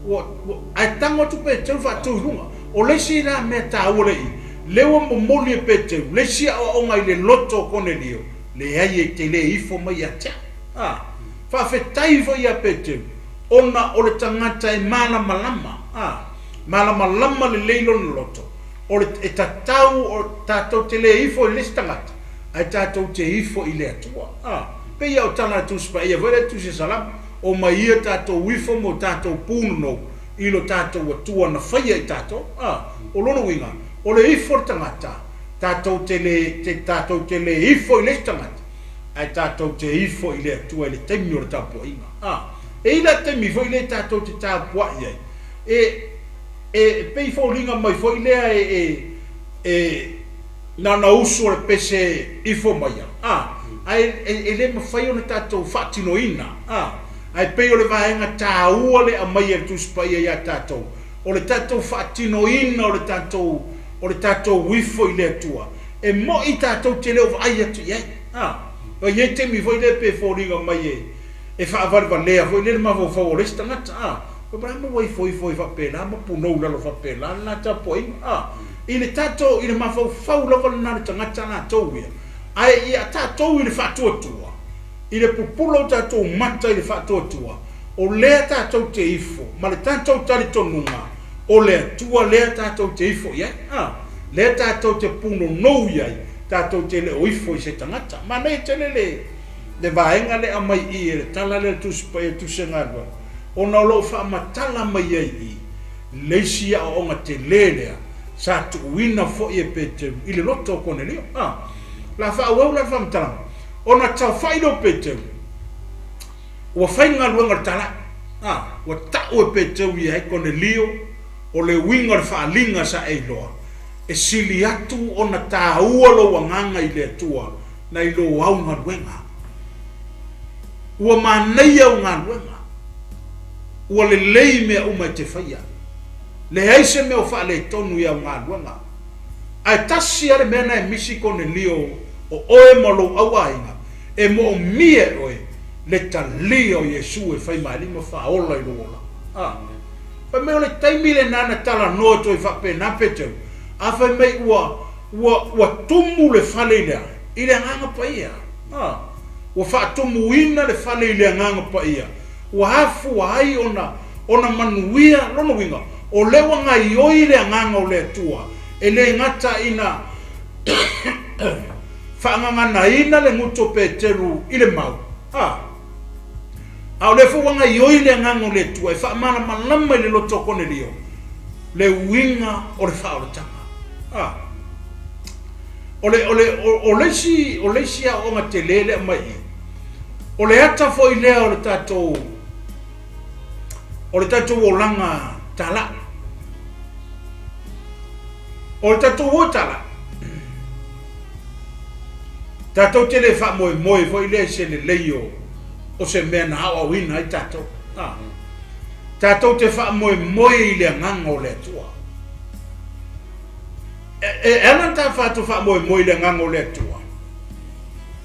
ua, ua, ae tago atu Peteru faatu i luga. O le isi la mea taua le i, lea ua momoli e Peteru le isi aoaoga i le loto o Konelio, leai e te le ifo mai ia te au. A! Faafetai foi ia Peteru, ona o le tagata e malamalama, a, malamalama lelei lona loto. O le, e tatau o tatou te le ifo i le isi tagata, ae tatou te ifo i le Atua. A, pei ia o tala a Tusi Paia foi lea Tusi a Salamo, O mai ia tatou ifo mo tatou punonou i lo tatou Atua na faia i tatou. A, o lona uiga, o le ifo o le tagata, tatou te le, te, tatou te le ifo i le isi tagata, ae tatou te ifo i le Atua i le taimi o le tapuaiga. A, e i la taimi foi lea tatou te tapuai ai, e, E pei foliga mai foi lea e e na ona usu o le pese ifo mai a, ae e le mafai ona tatou faatinoina a. Ae pei o le vaega taua le aumai e le Tusi Paia ia tatou, o le tatou faatinoina o le tatou o le tatou ifo i le Atua. E moi tatou te le o vaai atu i ai a. E i ai taimi foi lea pe foliga mai e e faavalevalea foi lea le mafaufau o le isi tagata a. Ua malaga ua ifoifo ai faapena ma punou i lalo faapena lena tapuaiga, a. I le tatou, i le mafaufau lava lena o le tagata latou ia, ae ia tatou i le faatuatua, i le pupula o tatou mata i le faatuatua, o lea tatou te ifo ma le tatou talitonuga o le Atua lea tatou te ifo i ai, a. Lea tatou te punonou i ai, tatou te le o ifo i se tagata. Manaia tele le, le vaega lea aumai i i e le tala lea a le Tusi Paia, Tusi a Galuega. ona o lo o faamatala mai ai i le isi aoaoga tele lea sa tuuina foi e Peteru i le loto o Konelio. A la faaauau la le faamatalaga, ona taofai lea o Peteru, ua fai le galuega o le talai. A ua tau e Peteru ia ai Konelio o le uiga o le faaaliga sa e iloa, e sili atu ona taua lou agaga i le Atua nai lo au galuega. Ua manaia au galuega. Ua lelei mea uma e te faia. Leai se mea o faaletonu i au galuega. Ae tasi lava le mea na e misi Konelio o oe ma lou auaiga, e moomia e oe le talia o Iesu e fai ma Alii ma Faaola i lou olaga. A. Fai mai o le taimi lena na talanoa atu ai faapena Peteru, a fai mai ua, ua, ua tumu le fale i le a? I le Agaga Paia. A. Ua faatumuina le fale i le Agaga Paia. Ua afua ai ona ona manuia lona uiga, o lea ua gaioi le Agaga o le Atua, e le gata ina faagaganaina le gutu o Peteru i le mau, a, a o lea foi ua gaioi le Agaga o le Atua e faamalamalama i le loto o Konelio le uiga o le faaolataga. A. O le, o le, o, o le isi, o le isi aoaoga tele lea aumai i i, o le ata foi lea o le tatou, o le tatou olaga talai. O le tatou o talai, tatou te le faamoemoe foi lea i se lelei o, o se mea na aoaoina ai tatou. A. Tatou te faamoemoe i le Agaga o le Atua. E, e ala ona tatou faamoemoe i le Agaga o le Atua,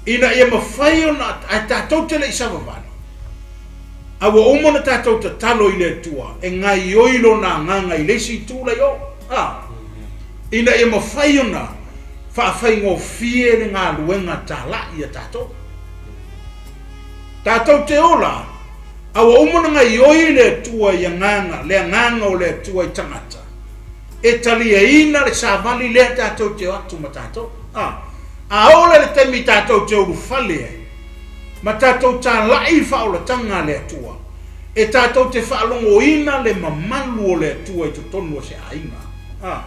ina ia mafai ona, ae tatou te le i savavali, a ua uma ona tatou tatalo i le Atua e gaioi Lona Agaga i le isi itu la i o, a, ina ia mafai ona faafaigofie le galuega talai ia tatou. Tatou te ola, a ua uma ona gaioi le Atua i agaga, le Agaga o le Atua i tagata, e taliaina le savali lea tatou te o atu ma tatou. A, a oo lea i le taimi tatou te ulufale ai, ma tatou talai i faaolataga a le Atua, e tatou te faalogoina le mamalu o le Atua i totonu o se aiga. A,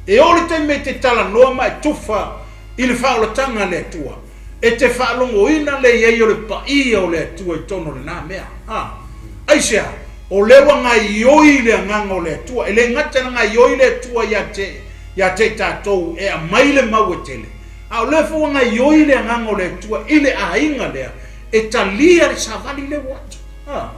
e oo le taimi e te talanoa ma e tufa i le faaolataga a le Atua, e te faalogoina le i ai o le paia o le Atua i totonu o lena mea. A, aisea? O lea ua gaioi le Agaga o le Atua. E le gata ina gaioi le Atua ia te, ia te i tatou e aumai le mau e tele, a o lea foi ua gaioi le Agaga o le Atua i le aiga lea e talia le savali lea ua atu. A,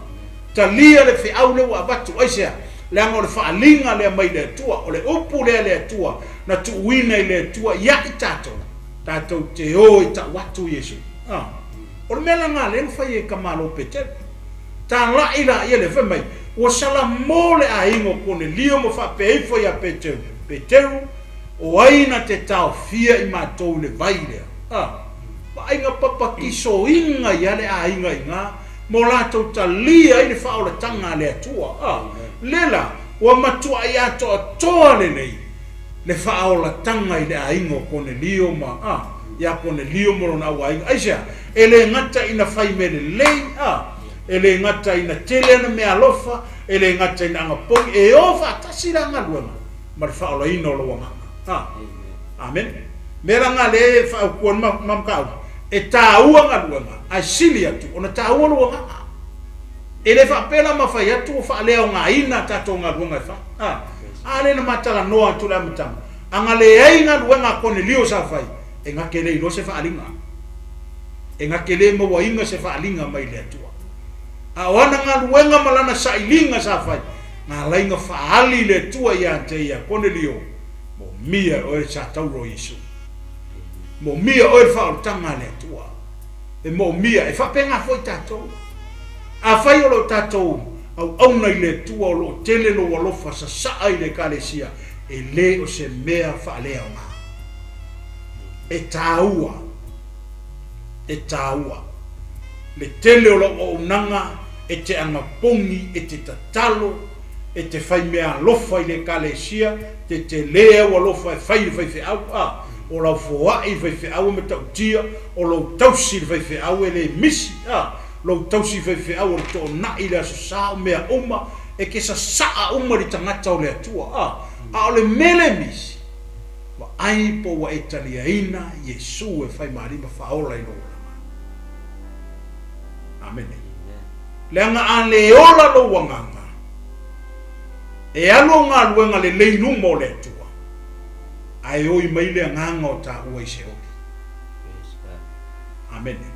talia le feau lea ua avatu. Aisea? Leaga o le faaaliga lea mai le Atua, o le upu lea a le Atua na tuuina i le Atua ia i tatou. Tatou te o e tau atu Iesu. A. O le mea la na lea na fai e Kamalo Petelo. Talai laia lea, fai mai, ua salamo le aiga o Konelio ma faapea ifo ia Peteru, Peteru, o ai na te taofia i matou i le vai lea? A. Vaaiga papatisoina ia le aiga i na, ma o latou talia ai le faaolataga a le Atua. A. Lea la, ua matuai atoatoa lelei. le faaolataga i le aiga o Konelio ma, a, ia Konelio ma lona auaiga. Aisea? E le gata ina fai mea lelei, a, e le gata ina tele ana meaalofa, e le gata ina agapogi, e o faatasi la galuega ma le faaolaina o lou agaga. A. Amene. Mea la nga lea e faaupuina ma, ma mataupu, e taua galuega, ae sili atu ona taua lou agaga. E le faapea la ma fai atu ua faaleaogaina a tatou galuega e fai. A. A lea na ma talanoa atu i le amataga, a na leai galuega a Konelio sa fai, e na te le iloa se faaaliga. E na te le mauaina se faaaliga mai le Atua. A o ana galuega ma lana sailiga sa fai, na alai na faaali le Atua ia te ia Konelio, Moomia e oe sa tauro o Iesu. Moomia oe le faaolataga a le Atua. E moomia, e faapena foi tatou. Afai o lo tatou auauna i le Atua o lo o tele lou alofa sasaa i le Ekalesia, e le o se mea faaleaoga. E taua, e taua le tele o lau auaunaga e te agapogi, e te tatalo, e te fai mea alofa i le Ekalesia, te tele au alofa e fai i le faifeau, a, o lau foai i le faifeau e matautia, o lou tausi i le faifeau e le misi, a, lou tausi faifeau o le toonai i le Aso Sa, o mea uma, e te sasaa uma i le tagata o le Atua. A, a o le mea le misi, vaai po ua e taliaina Iesu e fai ma Alii ma Faaola i lou olaga. Amene. Leaga a le ola lou agaga, e alu au galuega lelei i luma o le Atua, ae oi mai le agaga o taua i se oli. Amene.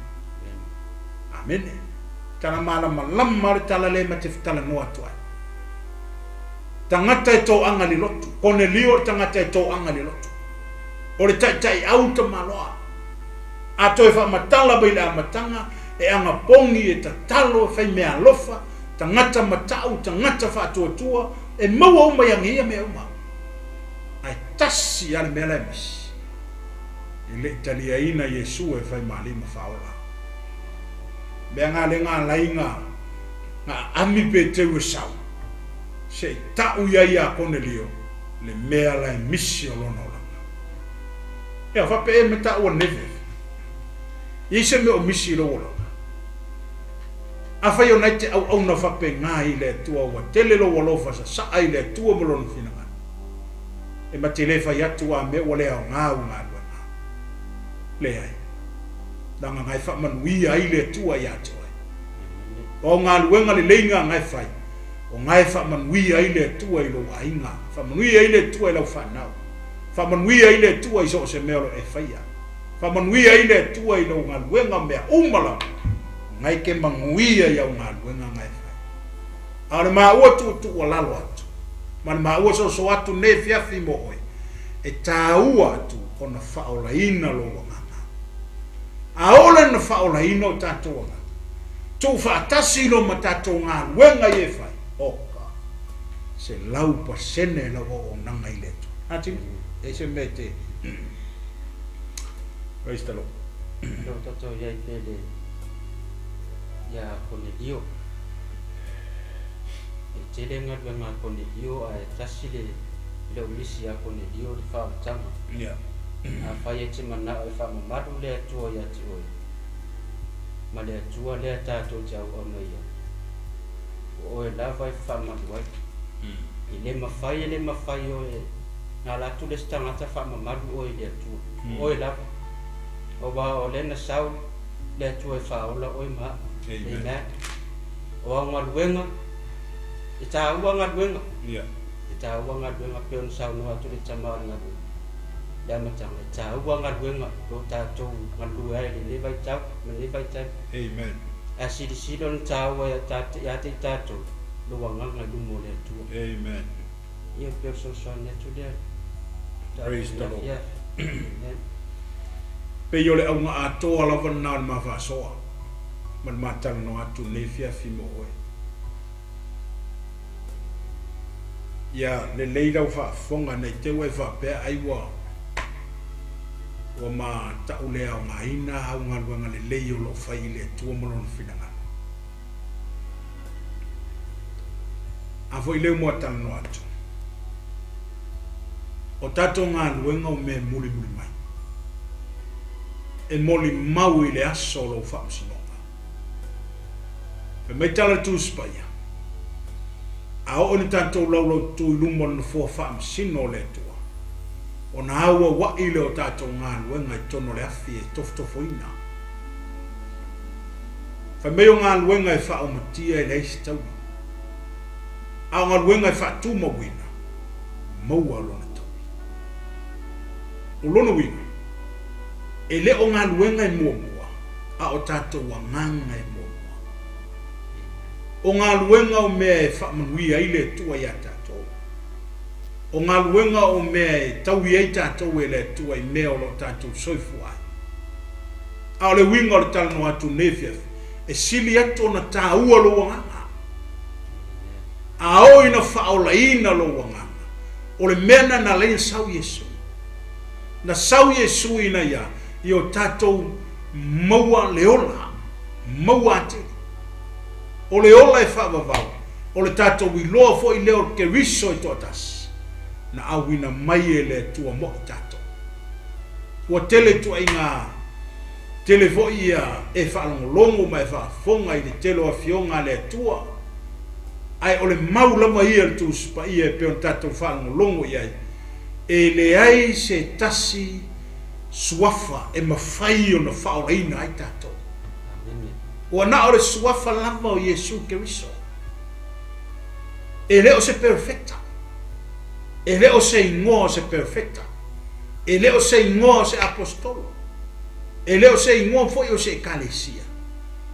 Amene. Tala malamalama le tala lea ma te talanoa atu ai. Tagata e toaga i le lotu. Konelio o le tagata e toaga i le lotu. O le taitaiau tamaloa. A toe faamatala mai i le amataga, e agapogi, e tatalo, e fai meaalofa, tagata matau, tagata faatuatua, e maua uma ia ia mea uma. Ae tasi lava le mea la e misi. E le i taliaina Iesu e fai ma Alii ma Faaola. Mea nga le nga alai nga Na aami Peteru e sau, seʻi taʻu iā ia a Konelio le mea la e misi o lona olaga. Ea, faapea e me taua neve. I ai se mea o misi i lou olaga? Afai ona e te auauna faapena i le Atua ua tele lou alofa sasaa i le Atua ma Lona finagalo, e ma te le fai atu a mea ua le aoga au galuega. Leai. Leaga na e faamanuia ai le Atua ia te oe. O au galuega lelei na na e fai, o na e faamanuia ai le Atua i lou aiga, faamanuia ai le Atua i lau fanau, faamanuia ai le Atua i so o se mea o lo o e faia. Faamanuia ai le Atua i lou galuega mea uma lava, na e te manuia i au galuega na e fai. A o le maua tuutuualalo atu, ma le maua soso atu nei afiafi mo oe, e taua atu ona faaolaina lou agaga. Aole na faaolaina o tatou agaga, tuufaatasi lo ma tatou galuega ia e fai, oka, 100% lau auaunaga i le Atua. A Timi, e se mea e te... Praise the Lord.
Leo tatou iai pele ia Konelio. E tele galuega a Konelio ae tasi le le o misi ia Konelio le faaolataga.
Yeah.
Afai e te manao e faamamalu le Atua ia te oe, ma le Atua lea tatou te auauna i ai, o oe lava e faamalu ai. E le mafai, e le mafai oe na ala atu le isi tagata faamamalu oe i le Atua. O oe lava. Aua o lea na sau le Atua e faaola oe ma au.
Amen.
Amen. O au galuega, e taua galuega.
Yeah.
E taua galuega pei ona saunoa atu le tama o le galuega. Le amataga, e taua galuega lo tatou galulue ai i lenei vaitau ma lenei vaitaimi.
Amen.
Ae silasila ona taua ia te i tatou lou agaga i luma o le Atua.
Amen.
Ia pei o le fesoasoani atu lea.
Praise the Lord.
Amen.
Pei o le auga atoa lava lena o le ma faasoa ma le ma talanoa atu i lenei afiafi mo oe. Ia lelei lau faafofoga nei te ua e faapea ai ua ua ma tau le aogaina au galuega lelei o lo o fai i le Atua ma Lona finagalo. A foi lea ua talanoa atu, o tatou galuega o mea e mulimuli mai, e molimau i le aso o lou faamasinoga. Fai mai tala le Tusi Paia, A oo ina tatou laulautu i luma o le nofoa faamasino o le Atua, ona auauai lea o tatou galuega i totonu o le afi e tofotofoina. Fai mai o galuega e faaomatia e leai se taui, a o galuega e faatumauina, maua lona taui. O lona uiga, e le o galuega e muamua, a o tatou agaga e muamua. O galuega o mea e faamanuia ai le Atua iā tatou. O galuega o mea e taui ai tatou e le Atua i mea o lo o tatou soifua ai. A o le uiga o le talanoa atu nei afiafi, e sili atu ona taua lou agaga. A oo ina faaolaina lou agaga, o le mea lena na ala ai ona sau Iesu. Na sau Iesu ina ia i o tatou maua le ola, maua atili. O le ola e faavavau, o le tatou iloa foi lea o Keriso e toatasi, na auina mai e le Atua mo i tatou. Ua tele ituaiga tele foi ia e faalogologo ma e faafofoga i le tele o afioga a le Atua, ae o le mau lava ia o le Tusi Paia e pei ona tatou faalogologo i ai, e leai se tasi suafa e mafai ona faaolaina ai tatou. Ua na o le suafa lava o Iesu Keriso. E le o se perofeta. E le o se igoa o se perofeta. E le o se igoa o se aposetolo. E le o se igoa foi o se ekalesia.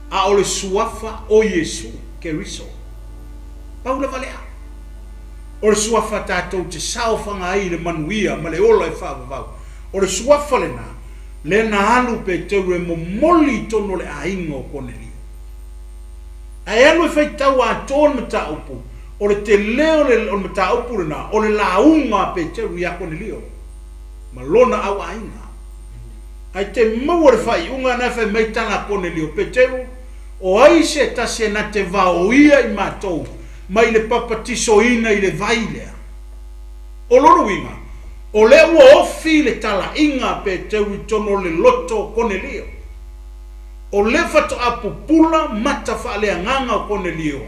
A o le suafa o Iesu Keriso. Pau lava lea. O le suafa tatou te saofaga ai i le manuia ma le ola e faavavau. O le suafa lena, lea na alu Peteru e momoli i totonu o le aiga o Konelio. Ae alu e faitau atoa le mataupu, o le tele o le mataupu lena, o le lauga a Peteru ia Konelio ma lona au aiga. Ae te maua le faaiuga na e fai mai tala a Konelio, Peteru, O ai se tasi e na te vaoia i matou mai le papatisoina i le vai lea. O lona uiga, o lea ua ofi le talaiga a Peteru i totonu o le loto o Konelio. O lea faatoa pupula mata faaleagaga o Konelio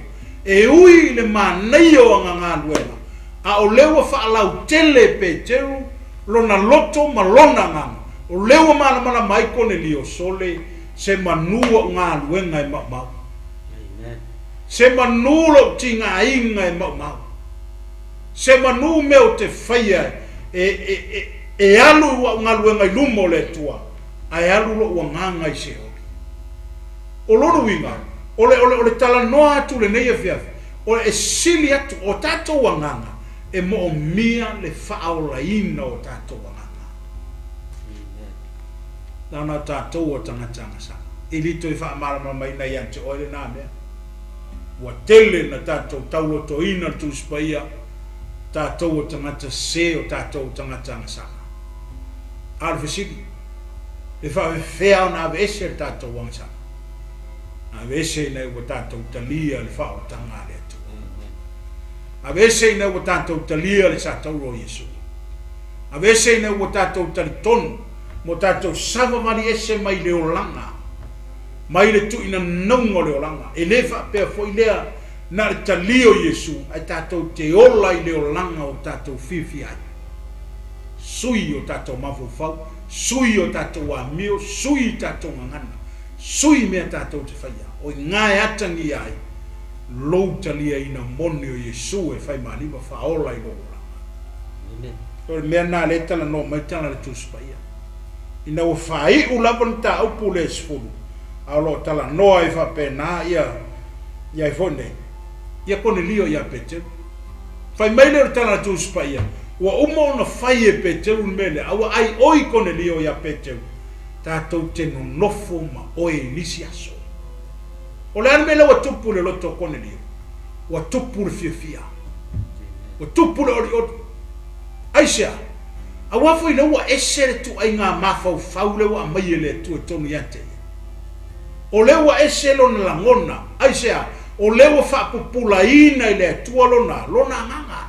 e ui i le manaia o ana galuega, a o lea ua faalautele e Peteru lona loto ma lona agaga. O lea ua malamalama ai Konelio, Sole, se manu au galuega e maumau. Se manu lou tigaina e maumau. Se manu mea ou te faia e alu i au galuega i luma o le Atua, ae alu lou agaga i Seoli. O lona uiga, o le, o le, o le talanoa atu lenei afiafi, o e sili atu o tatou agaga e moomia le faaolaina o tatou agaga. Na ona tatou o tagata agasala. E le toe faamalamalamaina ia te oe lena mea. Ua tele na tatou taulotoina le Tusi Paia, tatou o tagata sese o tatou o tagata agasala. A o le fesili, e faafefea ona aveese le tatou agasala? Aveese ina ua tatou talia le faaolataga a le Atua. Aveese ina ua tatou talia le satauro o Iesu. Aveese ina ua tatou talitonu mo tatou savavali ese mai le olaga, mai le tuuina nauga o le olaga. E le faapea foi lea na o le talia o Iesu, ae tatou te ola i le olaga ua tatou fiafia ai. Sui o tatou mafaufau, sui o tatou amio, sui tatou gagana, sui mea tatou te faia. O i ina e atagia ai lou taliaina moni o Iesu e faimalima faaola i lou olaga. O le mea lena lea e talanoa mai tala le Tusi Paia. Ina ua faaiu lava le mataupu lea e 10, a o lo o talanoa ai faapena ia ia ai foi nei, ia Konelio ia Peteru. Fai mai lea o le tala a le Tusi Paia, ua uma ona fai e Peteru le mea lea, a ua aioi Konelio ia Peteru, tatou te nonofo ma oe i nisi aso. O le a le mea lea ua tupu i le loto o Konelio? Ua tupu le fiafia. Ua tupu le olioli. Aisea? Aua foi lea ua ese le tuaiga mafaufau lea ua aumai e le Atua i totonu ia te ia. O lea ua ese lona lagona. Aisea? O lea ua faapupulaina i le Atua lona, lona agaga.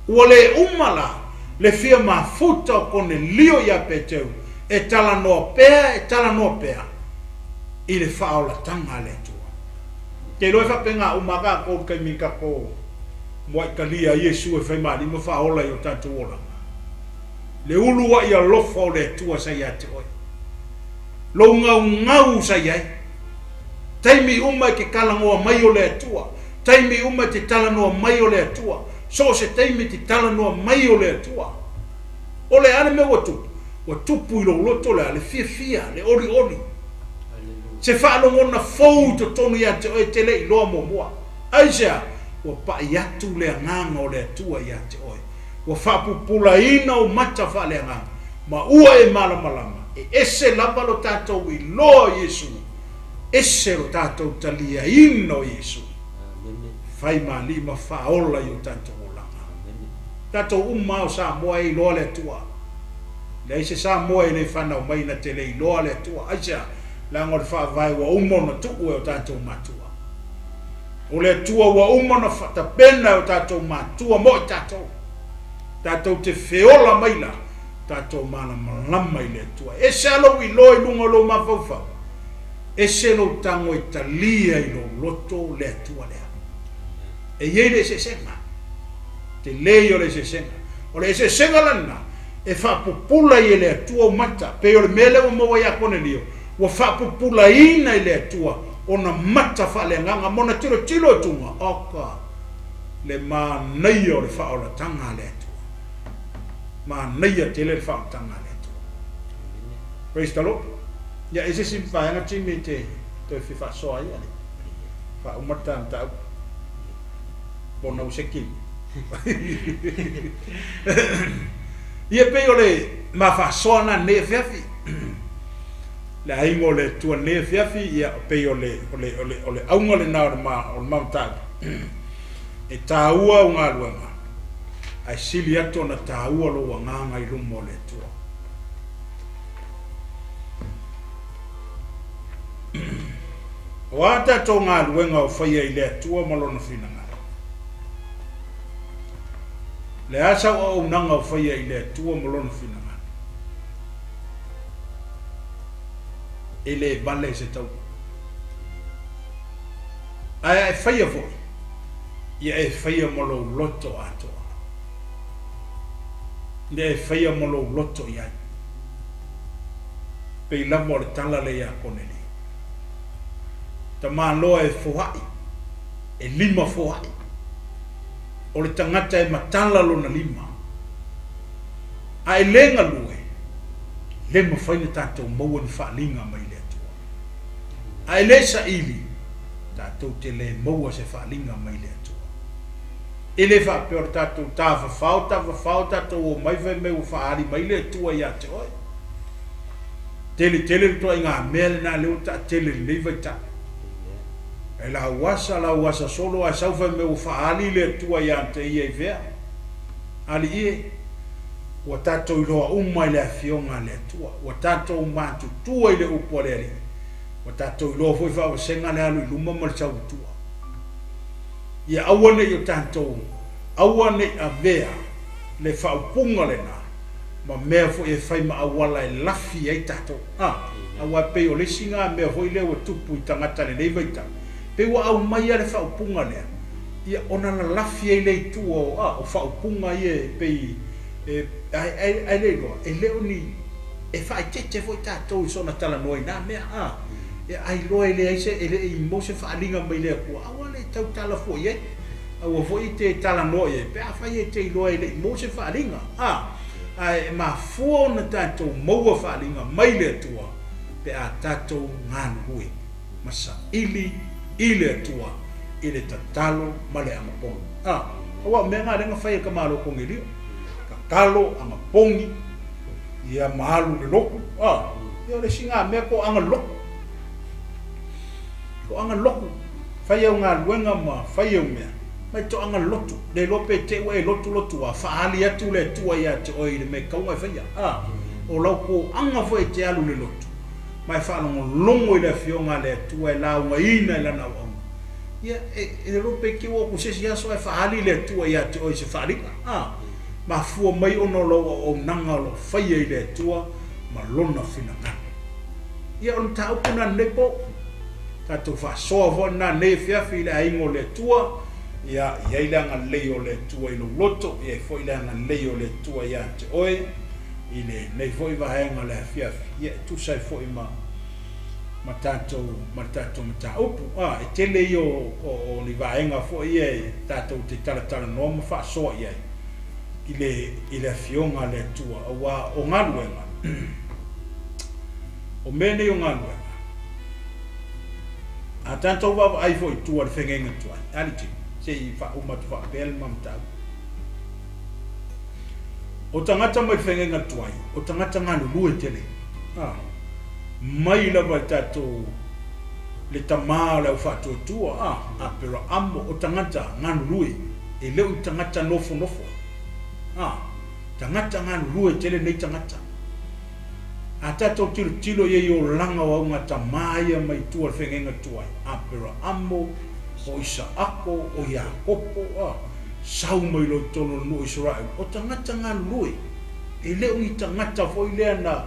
Ua le uma la le fia mafuta o Konelio ia Peteru e talanoa pea, e talanoa pea i le faaolataga a le Atua. Te iloa e faapena uma lava tatou i le taimi na tatou muai talia ai Iesu e fai ma Alii ma faaola i o tatou olaga. Le uluai alofa o le Atua sa ia te oe. Lou gaugau sa i ai. Taimi uma e te talanoa mai o le Atua. Taimi uma e te talanoa mai o le Atua. So o se taimi e te talanoa mai o le Atua. O le a le mea ua tupu? Ua tupu i lou loto le a? Le fiafia, le olioli. Se faalogona fou i totonu ia te oe e te le iloa muamua. Aisea? Ua pai atu le agaga o le Atua ia te oe. Ua faapupulaina ou mata faaleagaga, ma ua e malamalama, e ese lava lo tatou iloa o Iesu, ese lo tatou taliaina o Iesu. Fai ma Alii ma faaola i o tatou olaga. Tatou uma lava o Samoa e iloa le Atua. Leai se Samoa e le fanau mai na te le iloa le Atua. Aisea? Leaga o le faavae ua uma ona tuu e o tatou matua. O le Atua ua uma ona tapena e o tatou matua mo i tatou. Tatou te feola mai la, tatou malamalama i le Atua. E ese lava lou iloa i luga o lou mafaufau, ese lou tago e talia i lou loto le Atua lea. E i ai le eseesega. Tele ia o le eseesega. O le eseesega la lena, e faapupula ai e le Atua ou mata, pei o le mea lea ua maua ia Konelio, ua faapupulaina e le Atua ona mata faaleagaga ma ona tilotilo atuga, oka, le manaia o le faaolataga a le Atua. Manaia tele le faaolataga a le Atua. Praise the Lord. Ia, e se isi vaega Jimmy e te toe fia faasoa ai ale faauma le ta mataupu. Po o na ua sekili. Ia pei o le ma faasoa na nei afiafi. Le aiga o le Atua nei afiafi, ia pei o le o le o le o le auga lena o le ma o le ma mataupu. E taua au galuega, ae sili atu ona taua lou agaga i luma o le Atua. O a tatou galuega o faia i le Atua ma Lona finagalo? Le a sau auaunaga o faia i le Atua ma Lona finagalo? E le vale se taua. Ae a e faia foi, ia e faia ma lou loto atoa. Ia e faia ma lou loto i ai. Pei lava o le tala lea ia Konelio. Tamaloa e foai, e lima foai. O le tagata e matala lona lima. A e le galue, le mafai na tatou maua ni faaliga mai le Atua. A e le saili, tatou te le maua se faaliga mai le Atua. E le faapea o le tatou tafafao, tafafao tatou omai fai mai ua faaali mai le Atua ia te oe. Tele tele le ituaiga mea lena lea ua taatele i lenei vaitau. E lauasa, lauasa solo ae sau fai mai ua faaali le Atua ia te ia i fea? Alii e, ua tatou iloa uma i le Afioga a le Atua. Ua tatou matutua i le upu a le Alii. Ua tatou iloa foi faavasega le alu i luma ma le sau i tua. Ia aua ne i o tatou, aua ne i avea le faaupuga lena ma mea foi e fai ma auala e lafi ai tatou. A, aua e pei o le isi na mea foi lea ua tupu i tagata i lenei vaitau, pei ua aumai lava le faaupuga lea, ia ona lalafi ai lea i tua o, a, o faaupuga ia e pei e, ae, ae, ae le iloa, e le o ni, e faaeteete foi tatou i soona talanoa i na mea, a, ia ailoa e leai se, e le i maua se faaaliga mai le Atua, aua le tautala fua i ai. Aua foi e te talanoa i ai pe afai e te iloa e le i maua se faaaliga. A, ae e mafua ona tatou maua faaaliga mai le Atua pe a tatou galulue ma saili i le Atua i le tatalo ma le agapogi. A, aua o mea na lea na fai e ka Malo Konelio, tatalo, agapogi, ia ma alu i le lotu. A, ia o le isi na mea ko agalotu. Toaga lotu, fai au galuega ma fai au mea, mai toaga lotu, le iloa pe te ua e lotu lotu a, faaali atu le Atua ia te oe i le mea e tau ona e faia. A, o lau toaga foi e te alu i le lotu, ma e faalogologo i le Afioga a le Atua e laugaina i Lana auauna, ia, e, e le iloa pe te ua atu se isi aso ae faaali le Atua ia te oe i se faaaliga. A, mafua mai ona o lau auaunaga o lo o faia i le Atua ma Lona finagalo. Ia, o le mataupu lena lenei po. Tatou faasoa foi lena nei afiafi i le aiga o le Atua. Ia, i ai le agalelei o le Atua i lou loto, i ai foi le agalelei o le Atua ia te oe i lenei foi vaega o le afiafi. Ia, e tusa ai foi ma ma tatou ma le tatou mataupu. A, e tele ia o, o, o ni vaega foi ia e tatou te talatalanoa ma faasoa i ai i le i le Afioga a le Atua, aua o galuega o mea nei o galuega. A tatou vaavaai foi i tua i le feagaiga tuai, ali te, se i faauma atu faapea le ma mataupu. O tagata mai le feagaiga tuai, o tagata galulue tele. A, mai lava i tatou le tamā o le au faatuatua, a, Aperaamo, o tagata galulue, e le o ni tagata nofonofo. A, tagata galulue tele nei tagata. A tatou tilotilo i ai i olaga o augatama ia mai tua o le feagaiga tuai, Aperaamo, o Isaako, o Iakopo, a sau mai loa i totonu o le nuu o Isaraelu, o tagata galulue. E le o ni tagata foi lea na,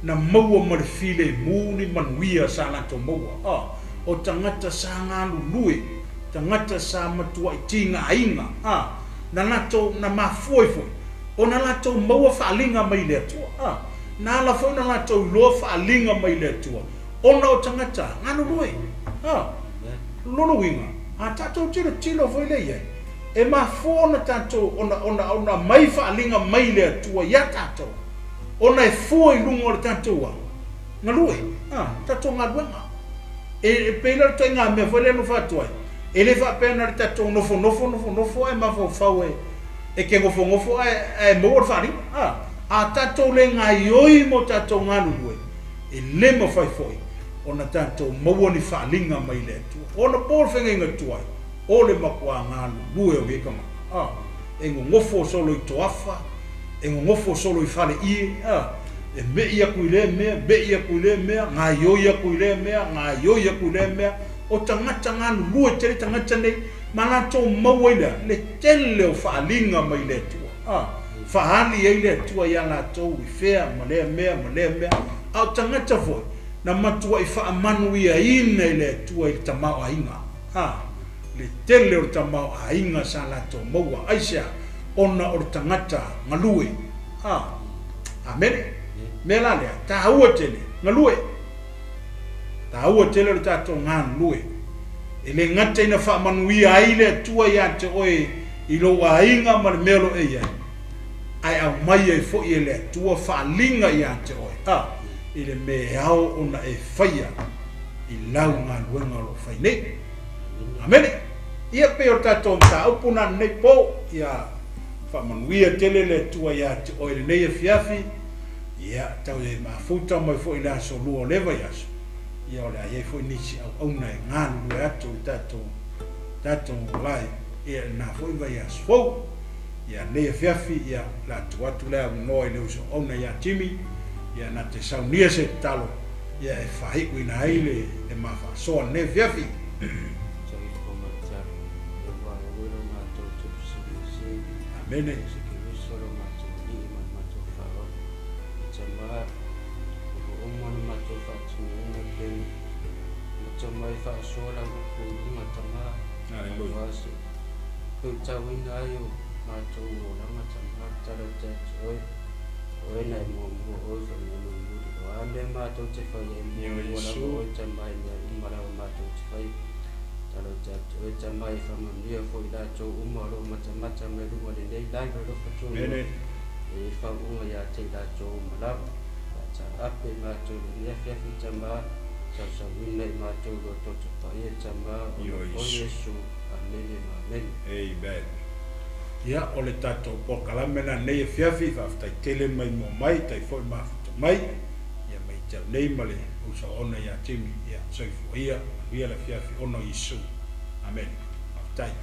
na maua ma le filemu ni manuia sa latou maua, a o tagata sa galulue, tagata sa matuai tigaina, a na latou, na mafua ai foi ona latou maua faaaliga mai le Atua. A, na ala foi ona latou iloa faaaliga mai le Atua, ona o tagata galulue. A, lona uiga, a tatou tilotilo foi lea i ai, e mafua ona tatou, ona, ona, ona aumai faaaliga mai le Atua ia tatou, ona e fua i luga o le tatou a, galue, a, tatou galuega. E, e pei la o le ituaiga mea foi lea na fai atu ai, e le faapea na o le tatou nofonofo, nofonofo ae mafaufau e, E te nofonofo ae, ae maua le faaaliga. A, a tatou le gaioi mo tatou galulue, e le mafai foi ona tatou maua ni faaaliga mai le Atua. Ona po le feagaiga tuai, o le matua galulue o nei tagata. A, e nonofo solo i toafa, e nonofo solo i faleie, a, e me'i atu i lea mea, me'i atu i lea mea, gaioi atu i lea mea, gaioi atu i lea mea, O tagata galulue tele tagata nei ma latou maua ai le a? Le tele o faaaliga mai le Atua. A, faaali ai le Atua iā latou i fea ma lea mea ma lea mea. A o tagata foi na matuai faamanuiaina e le Atua i le tamaoaiga. A, le tele o le tamaoaiga sa latou maua. Aisea? Ona o le tagata galue. A, amene. Mea la lea, taua tele, galue. Taua tele lo tatou galulue. E le gata ina faamanuia ai le Atua ia te oe i lou aiga ma le mea o lo o e i ai, ae aumai ai foi e le Atua faaliga ia te oe, a, i le mea e ao ona e faia i lau galuega o lo o fai nei. Amene. Ia pei o le tatou mataupu na lenei po, ia faamanuia tele le Atua ia te oe i lenei afiafi. Ia, tau e mafuta mai foi i le aso lua o le vaiaso, ia o le a i ai foi nisi auauna e galulue atu i tatou, tatou live, ia i lena foi vaiaso fou. Ia, lenei afiafi, ia, o le a tuu atu le avanoa i le uso auauna ia Jimmy, ia na te saunia se tatalo, ia e faaiuina ai le, le ma faasoa lenei afiafi. Amene. Amene.
E fauga ia te i latou uma lava. Faataape i matou i lenei afiafi Tama, sausauina i matou i lo toto paia Tama, ona o Iesu. Amene ma amene.
Amen. Ia, o le tatou polokalame lena lenei afiafi, faafetai tele mai mua mai, tai foi mafuta mai, ia mai te au nei ma le uso ona ia Jimmy, ia soifua ia, manuia le afiafi ona o Iesu. Amene. Faafetai.